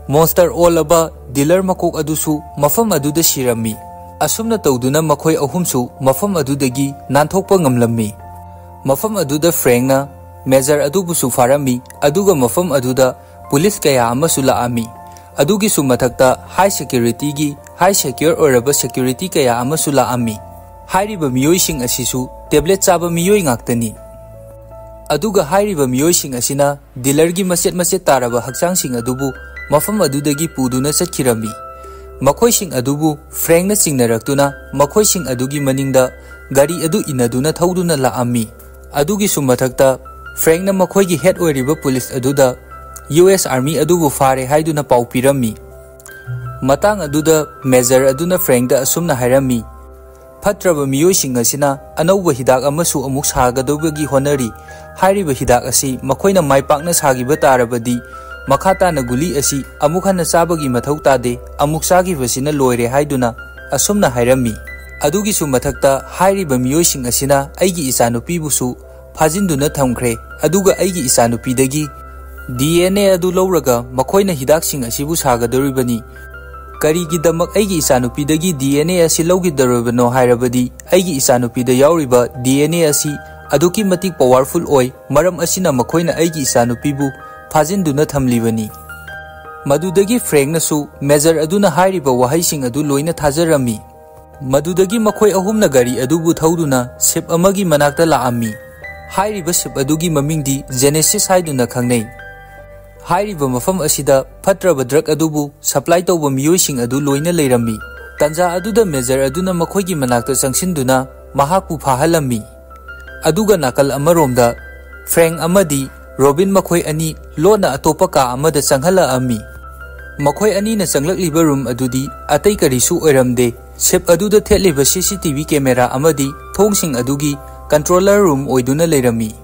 ꯃꯣꯟꯁꯇꯔ ꯑꯣꯜꯂꯕ ꯗꯤꯂꯔ ꯃꯀꯣꯛ ꯑꯗꯨꯁꯨ ꯃꯐꯝ ꯑꯗꯨꯗ ꯁꯤꯔꯝꯃꯤ꯫ ꯑꯁꯨꯝꯅ ꯇꯧꯗꯨꯅ ꯃꯈꯣꯏ ꯑꯍꯨꯝꯁꯨ ꯃꯐꯝ ꯑꯗꯨꯗꯒꯤ ꯅꯥꯟꯊꯣꯛꯄ ꯉꯝꯂꯝꯃꯤ꯫ ꯃꯐꯝ ꯑꯗꯨꯗ ꯐ꯭ꯔꯦꯡꯅ ꯃꯦꯖꯔ ꯑꯗꯨꯕꯨꯁꯨ ꯐꯥꯔꯝꯃꯤ, ꯑꯗꯨꯒ ꯃꯐꯝ ꯑꯗꯨꯗ ꯄꯨꯂꯤꯁ ꯀꯌꯥ ꯑꯃꯁꯨ ꯂꯥꯛꯑꯝꯃꯤ꯫ ꯑꯗꯨꯒꯤꯁꯨ ꯃꯊꯛꯇ ꯍꯥꯏ ꯁꯦꯀ꯭ꯌꯨꯔꯤꯇꯤꯒꯤ, ꯍꯥꯏ ꯁꯦꯀ꯭ꯌꯨꯔ ꯑꯣꯏꯔꯕ ꯁꯦꯀ꯭ꯌꯨꯔꯤꯇꯤ ꯀꯌꯥ ꯑꯃꯁꯨ ꯂꯥꯛꯑꯝꯃꯤ꯫ ꯍꯥꯏꯔꯤꯕ ꯃꯤꯑꯣꯏꯁꯤꯡ ꯑꯁꯤꯁꯨ ꯇꯦꯕ꯭ꯂꯦꯠ ꯆꯥꯕ ꯃꯤꯑꯣꯏ ꯉꯥꯛꯇꯅꯤ꯫ ꯑꯗꯨꯒ ꯍꯥꯏꯔꯤꯕ ꯃꯤꯑꯣꯏꯁꯤꯡ ꯑꯁꯤꯅ ꯗꯤꯂꯔꯒꯤ ꯃꯆꯦꯠ ꯃꯆꯦꯠ ꯇꯥꯔꯕ ꯍꯛꯆꯥꯡꯁꯤꯡ ꯑꯗꯨꯕꯨ ꯃꯐꯝ ꯑꯗꯨꯗꯒꯤ ꯄꯨꯗꯨꯅ ꯆꯠꯈꯤꯔꯝꯃꯤ꯫ ꯃꯈꯣꯏꯁꯤꯡ ꯑꯗꯨꯕꯨ ꯐ꯭ꯔꯦꯡꯅ ꯆꯤꯡꯅꯔꯛꯇꯨꯅ ꯃꯈꯣꯏꯁꯤꯡ ꯑꯗꯨꯒꯤ ꯃꯅꯤꯡꯗ ꯒꯥꯔꯤ ꯑꯗꯨ ꯏꯟꯅꯗꯨꯅ ꯊꯧꯗꯨꯅ ꯂꯥꯛꯑꯝꯃꯤ꯫ ꯑꯗꯨꯒꯤꯁꯨ ꯃꯊꯛꯇ ꯐ꯭ꯔꯦꯡꯅ ꯃꯈꯣꯏꯒꯤ ꯍꯦꯗ ꯑꯣꯏꯔꯤꯕ ꯄꯨꯂꯤꯁ ꯑꯗꯨꯗ ꯌꯨ ꯑꯦꯁ ꯑꯥꯔꯃꯤ ꯑꯗꯨꯕꯨ ꯐꯥꯔꯦ ꯍꯥꯏꯗꯨꯅ ꯄꯥꯎ ꯄꯤꯔꯝꯃꯤ꯫ ꯃꯇꯥꯡ ꯑꯗꯨꯗ ꯃꯦꯖꯔ ꯑꯗꯨꯅ ꯐ꯭ꯔꯦꯡꯗ ꯑꯁꯨꯝꯅ ꯍꯥꯏꯔꯝꯃꯤ, "ꯐꯠꯇ꯭ꯔꯕ ꯃꯤꯑꯣꯏꯁꯤꯡ ꯑꯁꯤꯅ ꯑꯅꯧꯕ ꯍꯤꯗꯥꯛ ꯑꯃꯁꯨ ꯑꯃꯨꯛ ꯁꯥꯒꯗꯧꯕꯒꯤ ꯍꯣꯠꯅꯔꯤ꯫ ꯍꯥꯏꯔꯤꯕ ꯍꯤꯗꯥꯛ ꯑꯁꯤ ꯃꯈꯣꯏꯅ ꯃꯥꯏ ꯄꯥꯛꯅ ꯁꯥꯈꯤꯕ ꯇꯥꯔꯕꯗꯤ ꯃꯈꯥ ꯇꯥꯅ ꯒꯨꯂꯤ ꯑꯁꯤ ꯑꯃꯨꯛ ꯍꯟꯅ ꯆꯥꯕꯒꯤ ꯃꯊꯧ ꯇꯥꯗꯦ, ꯑꯃꯨꯛ ꯆꯥꯈꯤꯕꯁꯤꯅ ꯂꯣꯏꯔꯦ" ꯍꯥꯏꯗꯨꯅ ꯑꯁꯨꯝꯅ ꯍꯥꯏꯔꯝꯃꯤ꯫ ꯑꯗꯨꯒꯤꯁꯨ ꯃꯊꯛꯇ ꯍꯥꯏꯔꯤꯕ ꯃꯤꯑꯣꯏꯁꯤꯡ ꯑꯁꯤꯅ ꯑꯩꯒꯤ ꯏꯆꯥꯅꯨꯄꯤꯕꯨꯁꯨ ꯐꯥꯖꯤꯟꯗꯨꯅ ꯊꯝꯈ꯭ꯔꯦ, ꯑꯗꯨꯒ ꯑꯩꯒꯤ ꯏꯆꯥꯅꯨꯄꯤꯗꯒꯤ ꯗꯤ ꯑꯦꯟ ꯑꯦ ꯑꯗꯨ ꯂꯧꯔꯒ ꯃꯈꯣꯏꯅ ꯍꯤꯗꯥꯛꯁꯤꯡ ꯑꯁꯤꯕꯨ ꯁꯥꯒꯗꯧꯔꯤꯕꯅꯤ꯫ ꯀꯔꯤꯒꯤꯗꯃꯛ ꯑꯩꯒꯤ ꯏꯆꯥꯅꯨꯄꯤꯗꯒꯤ ꯗꯤ ꯑꯦꯟ ꯑꯦ ꯑꯁꯤ ꯂꯧꯈꯤꯗꯧꯔꯤꯕꯅꯣ ꯍꯥꯏꯔꯕꯗꯤ, ꯑꯩꯒꯤ ꯏꯆꯥꯅꯨꯄꯤꯗ ꯌꯥꯎꯔꯤꯕ ꯗꯤ ꯑꯦꯟ ꯑꯦ ꯑꯁꯤ ꯑꯗꯨꯛꯀꯤ ꯃꯇꯤꯛ ꯄꯋꯥꯔꯐꯨꯜ ꯑꯣꯏ, ꯃꯔꯝ ꯑꯁꯤꯅ ꯃꯈꯣꯏꯅ ꯑꯩꯒꯤ ꯏꯆꯥꯅꯨꯄꯤꯕꯨ ꯐꯥꯖꯤꯟꯗꯨꯅ ꯊꯝꯂꯤꯕꯅꯤ꯫ ꯃꯗꯨꯗꯒꯤ ꯐ꯭ꯔꯦꯡꯅꯁꯨ ꯃꯦꯖꯔ ꯑꯗꯨꯅ ꯍꯥꯏꯔꯤꯕ ꯋꯥꯍꯩꯁꯤꯡ ꯑꯗꯨ ꯂꯣꯏꯅ ꯊꯥꯖꯔꯝꯃꯤ꯫ ꯃꯗꯨꯗꯒꯤ ꯃꯈꯣꯏ ꯑꯍꯨꯝꯅ ꯒꯥꯔꯤ ꯑꯗꯨꯕꯨ ꯊꯧꯗꯨꯅ ꯁꯤꯞ ꯑꯃꯒꯤ ꯃꯅꯥꯛꯇ ꯂꯥꯛꯑꯝꯃꯤ꯫ ꯍꯥꯏꯔꯤꯕ ꯁꯤꯞ ꯑꯗꯨꯒꯤ ꯃꯃꯤꯡꯗꯤ ꯖꯦꯅꯦꯁꯤꯁ ꯍꯥꯏꯗꯨꯅ ꯈꯪꯅꯩ꯫ ꯍꯥꯏꯔꯤꯕ ꯃꯐꯝ ꯑꯁꯤꯗ ꯐꯠꯇ꯭ꯔꯕ ꯗ꯭ꯔꯒ ꯑꯗꯨꯕꯨ ꯁꯄ꯭ꯂꯥꯏ ꯇꯧꯕ ꯃꯤꯑꯣꯏꯁꯤꯡ ꯑꯗꯨ ꯂꯣꯏꯅ ꯂꯩꯔꯝꯃꯤ꯫ ꯇꯥꯟꯖꯥ ꯑꯗꯨꯗ ꯃꯦꯖꯔ ꯑꯗꯨꯅ ꯃꯈꯣꯏꯒꯤ ꯃꯅꯥꯛꯇ ꯆꯪꯁꯤꯟꯗꯨꯅ ꯃꯍꯥꯛꯄꯨ ꯐꯥꯍꯜꯂꯝꯃꯤ꯫ ꯑꯗꯨꯒ ꯅꯥꯀꯜ ꯑꯃꯔꯣꯝꯗ ꯐ꯭ꯔꯦꯡ ꯑꯃꯗꯤ ꯔꯣꯕꯤꯟ ꯃꯈꯣꯏ ꯑꯅꯤ ꯂꯣꯟꯅ ꯑꯇꯣꯞꯄ ꯀꯥ ꯑꯃꯗ ꯆꯪꯍꯜꯂꯛꯑꯝꯃꯤ꯫ ꯃꯈꯣꯏ ꯑꯅꯤꯅ ꯆꯪꯂꯛꯂꯤꯕ ꯔꯨꯝ ꯑꯗꯨꯗꯤ ꯑꯇꯩ ꯀꯔꯤꯁꯨ ꯑꯣꯏꯔꯝꯗꯦ꯫ ꯁꯤꯞ ꯑꯗꯨꯗ ꯊꯦꯠꯂꯤꯕ ꯁꯤ ꯁꯤ ꯇꯤ ꯚꯤ ꯀꯦꯃꯦꯔꯥ ꯑꯃꯗꯤ ꯊꯣꯡꯁꯤꯡ ꯑꯗꯨꯒꯤ ꯀꯟꯇ꯭ꯔꯣꯂꯔ ꯔꯨꯝ ꯑꯣꯏꯗꯨꯅ ꯂꯩꯔꯝꯃꯤ꯫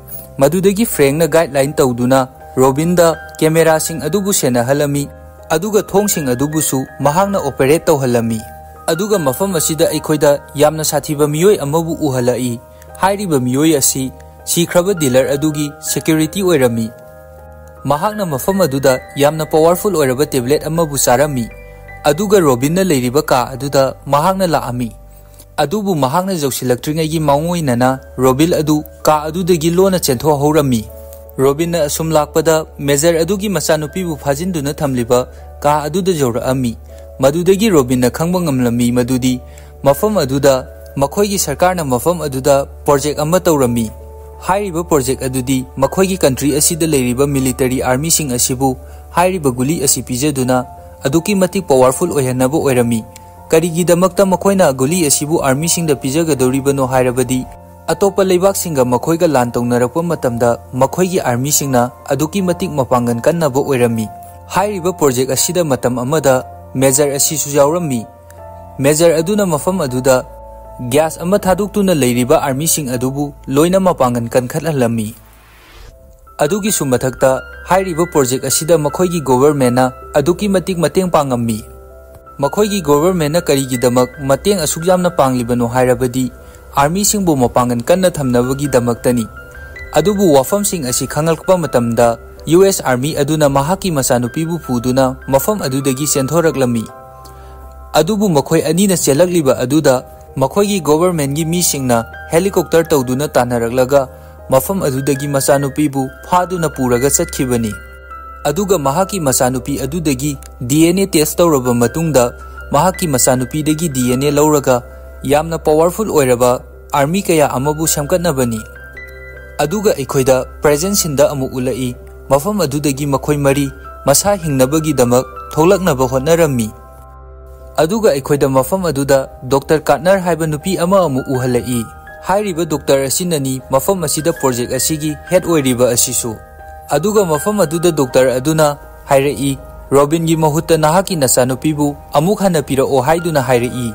ꯃꯗꯨꯗꯒꯤ ꯐ꯭ꯔꯦꯡꯅ ꯒꯥꯏꯗꯂꯥꯏꯟ ꯇꯧꯗꯨꯅ ꯔꯣꯕꯤꯟꯗ ꯀꯦꯃꯦꯔꯥꯁꯤꯡ ꯑꯗꯨꯕꯨ ꯁꯦꯟꯅꯍꯜꯂꯝꯃꯤ, ꯑꯗꯨꯒ ꯊꯣꯡꯁꯤꯡ ꯑꯗꯨꯕꯨꯁꯨ ꯃꯍꯥꯛꯅ ꯑꯣꯄꯔꯦꯠ ꯇꯧꯍꯜꯂꯝꯃꯤ꯫ ꯑꯗꯨꯒ ꯃꯐꯝ ꯑꯁꯤꯗ ꯑꯩꯈꯣꯏꯗ ꯌꯥꯝꯅ ꯁꯥꯊꯤꯕ ꯃꯤꯑꯣꯏ ꯑꯃꯕꯨ ꯎꯍꯜꯂꯛꯏ꯫ ꯍꯥꯏꯔꯤꯕ ꯃꯤꯑꯣꯏ ꯑꯁꯤ ꯁꯤꯈ꯭ꯔꯕ ꯗꯤꯂꯔ ꯑꯗꯨꯒꯤ ꯁꯦꯀ꯭ꯌꯨꯔꯤꯇꯤ ꯑꯣꯏꯔꯝꯃꯤ꯫ ꯃꯍꯥꯛꯅ ꯃꯐꯝ ꯑꯗꯨꯗ ꯌꯥꯝꯅ ꯄꯋꯥꯔꯐꯨꯜ ꯑꯣꯏꯔꯕ ꯇꯦꯕ꯭ꯂꯦꯠ ꯑꯃꯕꯨ ꯆꯥꯔꯝꯃꯤ, ꯑꯗꯨꯒ ꯔꯣꯕꯤꯟꯅ ꯂꯩꯔꯤꯕ ꯀꯥ ꯑꯗꯨꯗ ꯃꯍꯥꯛꯅ ꯂꯥꯛꯑꯝꯃꯤ꯫ ꯑꯗꯨꯕꯨ ꯃꯍꯥꯛꯅ ꯌꯧꯁꯤꯜꯂꯛꯇ꯭ꯔꯤꯉꯩꯒꯤ ꯃꯥꯡꯑꯣꯏꯅꯅ ꯔꯣꯕꯤꯟ ꯑꯗꯨ ꯀꯥ ꯑꯗꯨꯗꯒꯤ ꯂꯣꯟꯅ ꯆꯦꯟꯊꯣꯛꯍꯧꯔꯝꯃꯤ꯫ ꯔꯣꯕꯤꯟꯅ ꯑꯁꯨꯝ ꯂꯥꯛꯄꯗ ꯃꯦꯖꯔ ꯑꯗꯨꯒꯤ ꯃꯆꯥꯅꯨꯄꯤꯕꯨ ꯐꯥꯖꯤꯟꯗꯨꯅ ꯊꯝꯂꯤꯕ ꯀꯥ ꯑꯗꯨꯗ ꯌꯧꯔꯛꯑꯝꯃꯤ꯫ ꯃꯗꯨꯗꯒꯤ ꯔꯣꯕꯤꯟꯅ ꯈꯪꯕ ꯉꯝꯂꯝꯃꯤ ꯃꯗꯨꯗꯤ ꯃꯐꯝ ꯑꯗꯨꯗ ꯃꯈꯣꯏꯒꯤ ꯁꯔꯀꯥꯔꯅ ꯃꯐꯝ ꯑꯗꯨꯗ ꯄ꯭ꯔꯣꯖꯦꯛ ꯑꯃ ꯇꯧꯔꯝꯃꯤ꯫ ꯍꯥꯏꯔꯤꯕ ꯄ꯭ꯔꯣꯖꯦꯛ ꯑꯗꯨꯗꯤ ꯃꯈꯣꯏꯒꯤ ꯀꯟꯇ꯭ꯔꯤ ꯑꯁꯤꯗ ꯂꯩꯔꯤꯕ ꯃꯤꯂꯤꯇꯔꯤ ꯑꯥꯔꯃꯤꯁꯤꯡ ꯑꯁꯤꯕꯨ ꯍꯥꯏꯔꯤꯕ ꯒꯨꯂꯤ ꯑꯁꯤ ꯄꯤꯖꯗꯨꯅ ꯑꯗꯨꯛꯀꯤ ꯃꯇꯤꯛ ꯄꯋꯥꯔꯐꯨꯜ ꯑꯣꯏꯍꯟꯅꯕ ꯑꯣꯏꯔꯝꯃꯤ꯫ ꯀꯔꯤꯒꯤꯗꯃꯛꯇ ꯃꯈꯣꯏꯅ ꯒꯨꯂꯤ ꯑꯁꯤꯕꯨ ꯑꯥꯔꯃꯤꯁꯤꯡꯗ ꯄꯤꯖꯒꯗꯧꯔꯤꯕꯅꯣ ꯍꯥꯏꯔꯕꯗꯤ, ꯑꯇꯣꯞꯄ ꯂꯩꯕꯥꯛꯁꯤꯡꯒ ꯃꯈꯣꯏꯒ ꯂꯥꯟ ꯇꯧꯅꯔꯛꯄ ꯃꯇꯝꯗ ꯃꯈꯣꯏꯒꯤ ꯑꯥꯔꯃꯤꯁꯤꯡꯅ ꯑꯗꯨꯛꯀꯤ ꯃꯇꯤꯛ ꯃꯄꯥꯡꯒꯜ ꯀꯟꯅꯕ ꯑꯣꯏꯔꯝꯃꯤ꯫ ꯍꯥꯏꯔꯤꯕ ꯄ꯭ꯔꯣꯖꯦꯛ ꯑꯁꯤꯗ ꯃꯇꯝ ꯑꯃꯗ ꯃꯦꯖꯔ ꯑꯁꯤꯁꯨ ꯌꯥꯎꯔꯝꯃꯤ꯫ ꯃꯦꯖꯔ ꯑꯗꯨꯅ ꯃꯐꯝ ꯑꯗꯨꯗ ꯒ꯭ꯌꯥꯁ ꯑꯃ ꯊꯥꯗꯣꯛꯇꯨꯅ ꯂꯩꯔꯤꯕ ꯑꯥꯔꯃꯤꯁꯤꯡ ꯑꯗꯨꯕꯨ ꯂꯣꯏꯅ ꯃꯄꯥꯡꯒꯜ ꯀꯟꯈꯠꯍꯜꯂꯝꯃꯤ꯫ ꯑꯗꯨꯒꯤꯁꯨ ꯃꯊꯛꯇ, ꯍꯥꯏꯔꯤꯕ ꯄ꯭ꯔꯣꯖꯦꯛ ꯑꯁꯤꯗ ꯃꯈꯣꯏꯒꯤ ꯒꯣꯚꯔꯃꯦꯟꯅ ꯑꯗꯨꯛꯀꯤ ꯃꯇꯤꯛ ꯃꯇꯦꯡ ꯄꯥꯡꯉꯝꯃꯤ꯫ ꯃꯈꯣꯏꯒꯤ ꯒꯣꯚꯔꯃꯦꯟꯅ ꯀꯔꯤꯒꯤꯗꯃꯛ ꯃꯇꯦꯡ ꯑꯁꯨꯛ ꯌꯥꯝꯅ ꯄꯥꯡꯂꯤꯕꯅꯣ ꯍꯥꯏꯔꯕꯗꯤ, ꯑꯥꯔꯃꯤꯁꯤꯡꯕꯨ ꯃꯄꯥꯡꯒꯜ ꯀꯟꯅ ꯊꯝꯅꯕꯒꯤꯗꯃꯛꯇꯅꯤ꯫ ꯑꯗꯨꯕꯨ ꯋꯥꯐꯝꯁꯤꯡ ꯑꯁꯤ ꯈꯪꯂꯛꯄ ꯃꯇꯝꯗ, ꯌꯨ ꯑꯦꯁ Army ꯑꯗꯨꯅ ꯃꯍꯥꯛꯀꯤ ꯃꯆꯥꯅꯨꯄꯤꯕꯨ ꯄꯨꯗꯨꯅ ꯃꯐꯝ ꯑꯗꯨꯗꯒꯤ ꯆꯦꯟꯊꯣꯔꯛꯂꯝꯃꯤ꯫ ꯑꯗꯨꯕꯨ ꯃꯈꯣꯏ ꯑꯅꯤꯅ ꯆꯦꯜꯂꯛꯂꯤꯕ ꯑꯗꯨꯗ ꯃꯈꯣꯏꯒꯤ governmentꯒꯤ ꯃꯤꯁꯤꯡꯅ helicopter ꯇꯧꯗꯨꯅ ꯇꯥꯟꯅꯔꯛꯂꯒ ꯃꯐꯝ ꯑꯗꯨꯗꯒꯤ ꯃꯆꯥꯅꯨꯄꯤꯕꯨ ꯐꯥꯗꯨꯅ ꯄꯨꯔꯒ ꯆꯠꯈꯤꯕꯅꯤ꯫ ꯑꯗꯨꯒ ꯃꯍꯥꯛꯀꯤ ꯃꯆꯥꯅꯨꯄꯤ ꯑꯗꯨꯗꯒꯤ D N A test ꯇꯧꯔꯕ ꯃꯇꯨꯡꯗ ꯃꯍꯥꯛꯀꯤ ꯃꯆꯥꯅꯨꯄꯤꯗꯒꯤ D N A ꯂꯧꯔꯒ ꯌꯥꯝꯅ powerful ꯑꯣꯏꯔꯕ army ꯀꯌꯥ ꯑꯃꯕꯨ ꯁꯦꯝꯒꯠꯅꯕꯅꯤ꯫ ꯑꯗꯨꯒ ꯑꯩꯈꯣꯏꯗ present sceneꯗ ꯑꯃꯨꯛ ꯎꯠꯂꯛꯏ꯫ ꯃꯐꯝ ꯑꯗꯨꯗꯒꯤ ꯃꯈꯣꯏ ꯃꯔꯤ ꯃꯁꯥ ꯍꯤꯡꯅꯕꯒꯤꯗꯃꯛ ꯊꯣꯛꯂꯛꯅꯕ ꯍꯣꯠꯅꯔꯝꯃꯤ꯫ ꯑꯗꯨꯒ ꯑꯩꯈꯣꯏꯗ ꯃꯐꯝ ꯑꯗꯨꯗ Doctor Connor ꯍꯥꯏꯕ ꯅꯨꯄꯤ ꯑꯃ ꯑꯃꯨꯛ ꯎꯍꯜꯂꯛꯏ꯫ ꯍꯥꯏꯔꯤꯕ doctor ꯑꯁꯤꯅꯅꯤ ꯃꯐꯝ ꯑꯁꯤꯗ project ꯑꯁꯤꯒꯤ head ꯑꯣꯏꯔꯤꯕ ꯑꯁꯤꯁꯨ꯫ ꯑꯗꯨꯒ ꯃꯐꯝ ꯑꯗꯨꯗ doctor ꯑꯗꯨꯅ ꯍꯥꯏꯔꯛꯏ, "Robinꯒꯤ ꯃꯍꯨꯠꯇ ꯅꯍꯥꯛꯀꯤ ꯅꯆꯥꯅꯨꯄꯤꯕꯨ ꯑꯃꯨꯛ ꯍꯟꯅ ꯄꯤꯔꯛꯑꯣ" ꯍꯥꯏꯗꯨꯅ ꯍꯥꯏꯔꯛꯏ꯫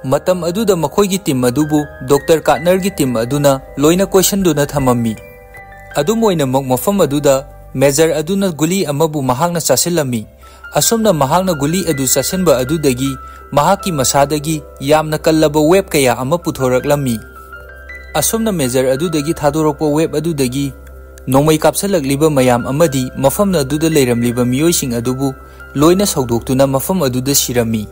ꯃꯇꯝ ꯑꯗꯨꯗ ꯃꯈꯣꯏꯒꯤ team ꯑꯗꯨꯕꯨ Doctor Connorꯒꯤ team ꯑꯗꯨꯅ ꯂꯣꯏꯅ ꯀꯣꯏꯁꯟꯗꯨꯅ ꯊꯝꯃꯝꯃꯤ꯫ ꯑꯗꯨꯝ ꯑꯣꯏꯅꯃꯛ ꯃꯐꯝ ꯑꯗꯨꯗ major ꯑꯗꯨꯅ ꯒꯨꯂꯤ ꯑꯃꯕꯨ ꯃꯍꯥꯛꯅ ꯆꯥꯁꯤꯜꯂꯝꯃꯤ꯫ ꯑꯁꯨꯝꯅ ꯃꯍꯥꯛꯅ ꯒꯨꯂꯤ ꯑꯗꯨ ꯆꯥꯁꯤꯟꯕ ꯑꯗꯨꯗꯒꯤ ꯃꯍꯥꯛꯀꯤ ꯃꯁꯥꯗꯒꯤ ꯌꯥꯝꯅ ꯀꯜꯂꯕ web ꯀꯌꯥ ꯑꯃ ꯄꯨꯊꯣꯔꯛꯂꯝꯃꯤ꯫ ꯑꯁꯨꯝꯅ major ꯑꯗꯨꯗꯒꯤ ꯊꯥꯗꯣꯔꯛꯄ web ꯑꯗꯨꯗꯒꯤ ꯅꯣꯡꯃꯩ ꯀꯥꯞꯁꯤꯜꯂꯛꯂꯤꯕ ꯃꯌꯥꯝ ꯑꯃꯗꯤ ꯃꯐꯝ ꯑꯗꯨꯗ ꯂꯩꯔꯝꯂꯤꯕ ꯃꯤꯑꯣꯏꯁꯤꯡ ꯑꯗꯨꯕꯨ ꯂꯣꯏꯅ ꯁꯧꯗꯣꯛꯇꯨꯅ ꯃꯐꯝ ꯑꯗꯨꯗ ꯁꯤꯔꯝꯃꯤ꯫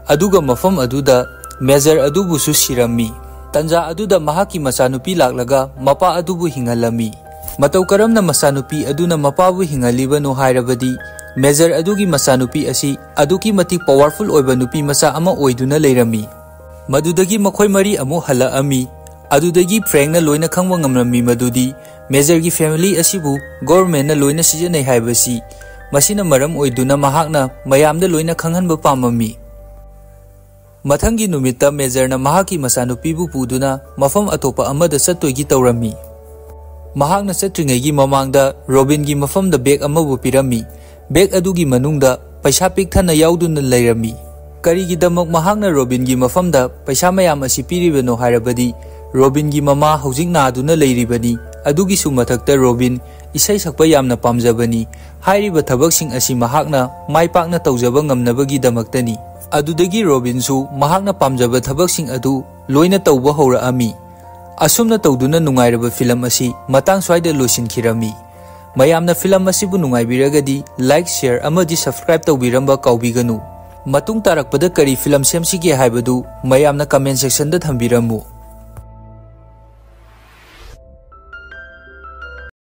ꯑꯗꯨꯒ ꯃꯐꯝ ꯑꯗꯨꯗ major ꯑꯗꯨꯕꯨꯁꯨ ꯁꯤꯔꯝꯃꯤ꯫ ꯇꯟꯖꯥ ꯑꯗꯨꯗ ꯃꯍꯥꯛꯀꯤ ꯃꯆꯥꯅꯨꯄꯤ ꯂꯥꯛꯂꯒ ꯃꯄꯥ ꯑꯗꯨꯕꯨ ꯍꯤꯡꯍꯜꯂꯝꯃꯤ꯫ ꯃꯇꯧ ꯀꯔꯝꯅ ꯃꯆꯥꯅꯨꯄꯤ ꯑꯗꯨꯅ ꯃꯄꯥꯕꯨ ꯍꯤꯡꯍꯜꯂꯤꯕꯅꯣ ꯍꯥꯏꯔꯕꯗꯤ, major ꯑꯗꯨꯒꯤ ꯃꯆꯥꯅꯨꯄꯤ ꯑꯁꯤ ꯑꯗꯨꯛꯀꯤ ꯃꯇꯤꯛ powerful ꯑꯣꯏꯕ ꯅꯨꯄꯤ ꯃꯆꯥ ꯑꯃ ꯑꯣꯏꯗꯨꯅ ꯂꯩꯔꯝꯃꯤ꯫ ꯃꯗꯨꯗꯒꯤ ꯃꯈꯣꯏ ꯃꯔꯤ ꯑꯃꯨꯛ ꯍꯜꯂꯛꯑꯝꯃꯤ꯫ ꯑꯗꯨꯗꯒꯤ Frankꯅ ꯂꯣꯏꯅ ꯈꯪꯕ ꯉꯝꯂꯝꯃꯤ ꯃꯗꯨꯗꯤ majorꯒꯤ family ꯑꯁꯤꯕꯨ governmentꯅ ꯂꯣꯏꯅ ꯁꯤꯖꯤꯟꯅꯩ ꯍꯥꯏꯕꯁꯤ꯫ ꯃꯁꯤꯅ ꯃꯔꯝ ꯑꯣꯏꯗꯨꯅ ꯃꯍꯥꯛꯅ ꯃꯌꯥꯝꯗ ꯂꯣꯏꯅ ꯈꯪꯍꯟꯕ ꯄꯥꯝꯃꯝꯃꯤ꯫ ꯃꯊꯪꯒꯤ ꯅꯨꯃꯤꯠꯇ majorꯅ ꯃꯍꯥꯛꯀꯤ ꯃꯆꯥꯅꯨꯄꯤꯕꯨ ꯄꯨꯗꯨꯅ ꯃꯐꯝ ꯑꯇꯣꯞꯄ ꯑꯃꯗ ꯆꯠꯇꯣꯏꯒꯤ ꯇꯧꯔꯝꯃꯤ꯫ ꯃꯍꯥꯛꯅ ꯆꯠꯇ꯭ꯔꯤꯉꯩꯒꯤ ꯃꯃꯥꯡꯗ Robinꯒꯤ ꯃꯐꯝꯗ bag ꯑꯃꯕꯨ ꯄꯤꯔꯝꯃꯤ꯫ Bag ꯑꯗꯨꯒꯤ ꯃꯅꯨꯡꯗ ꯄꯩꯁꯥ ꯄꯤꯛ ꯊꯟꯅ ꯌꯥꯎꯗꯨꯅ ꯂꯩꯔꯝꯃꯤ꯫ ꯀꯔꯤꯒꯤꯗꯃꯛ ꯃꯍꯥꯛꯅ Robinꯒꯤ ꯃꯐꯝꯗ ꯄꯩꯁꯥ ꯃꯌꯥꯝ ꯑꯁꯤ ꯄꯤꯔꯤꯕꯅꯣ ꯍꯥꯏꯔꯕꯗꯤ, Robinꯒꯤ ꯃꯃꯥ ꯍꯧꯖꯤꯛ ꯅꯥꯗꯨꯅ ꯂꯩꯔꯤꯕꯅꯤ꯫ ꯑꯗꯨꯒꯤꯁꯨ ꯃꯊꯛꯇ Robin ꯏꯁꯩ ꯁꯛꯄ ꯌꯥꯝꯅ ꯄꯥꯝꯖꯕꯅꯤ꯫ ꯍꯥꯏꯔꯤꯕ ꯊꯕꯛꯁꯤꯡ ꯑꯁꯤ ꯃꯍꯥꯛꯅ ꯃꯥꯏ ꯄꯥꯛꯅ ꯇꯧꯖꯕ ꯉꯝꯅꯕꯒꯤꯗꯃꯛꯇꯅꯤ꯫ ꯑꯗꯨꯗꯒꯤ Robinꯁꯨ ꯃꯍꯥꯛꯅ ꯄꯥꯝꯖꯕ ꯊꯕꯛꯁꯤꯡ ꯑꯗꯨ ꯂꯣꯏꯅ ꯇꯧꯕ ꯍꯧꯔꯛꯑꯝꯃꯤ꯫ ꯑꯁꯨꯝꯅ ꯇꯧꯗꯨꯅ ꯅꯨꯡꯉꯥꯏꯔꯕ film ꯑꯁꯤ ꯃꯇꯥꯡ ꯁ꯭ꯋꯥꯏꯗ ꯂꯣꯏꯁꯤꯟꯈꯤꯔꯝꯃꯤ꯫ ꯃꯌꯥꯝꯅ ꯐꯤꯂꯝ ꯑꯁꯤꯕꯨ ꯅꯨꯡꯉꯥꯏꯕꯤꯔꯒꯗꯤ like, share ꯑꯃꯗꯤ subscribe ꯇꯧꯕꯤꯔꯝꯕ ꯀꯥꯎꯕꯤꯒꯅꯨ꯫ ꯃꯇꯨꯡ ꯇꯥꯔꯛꯄꯗ ꯀꯔꯤ ꯐꯤꯂꯝ ꯁꯦꯝꯁꯤꯒꯦ ꯍꯥꯏꯕꯗꯨ ꯃꯌꯥꯝꯅ comment section ꯗ ꯊꯝꯕꯤꯔꯝꯃꯨ꯫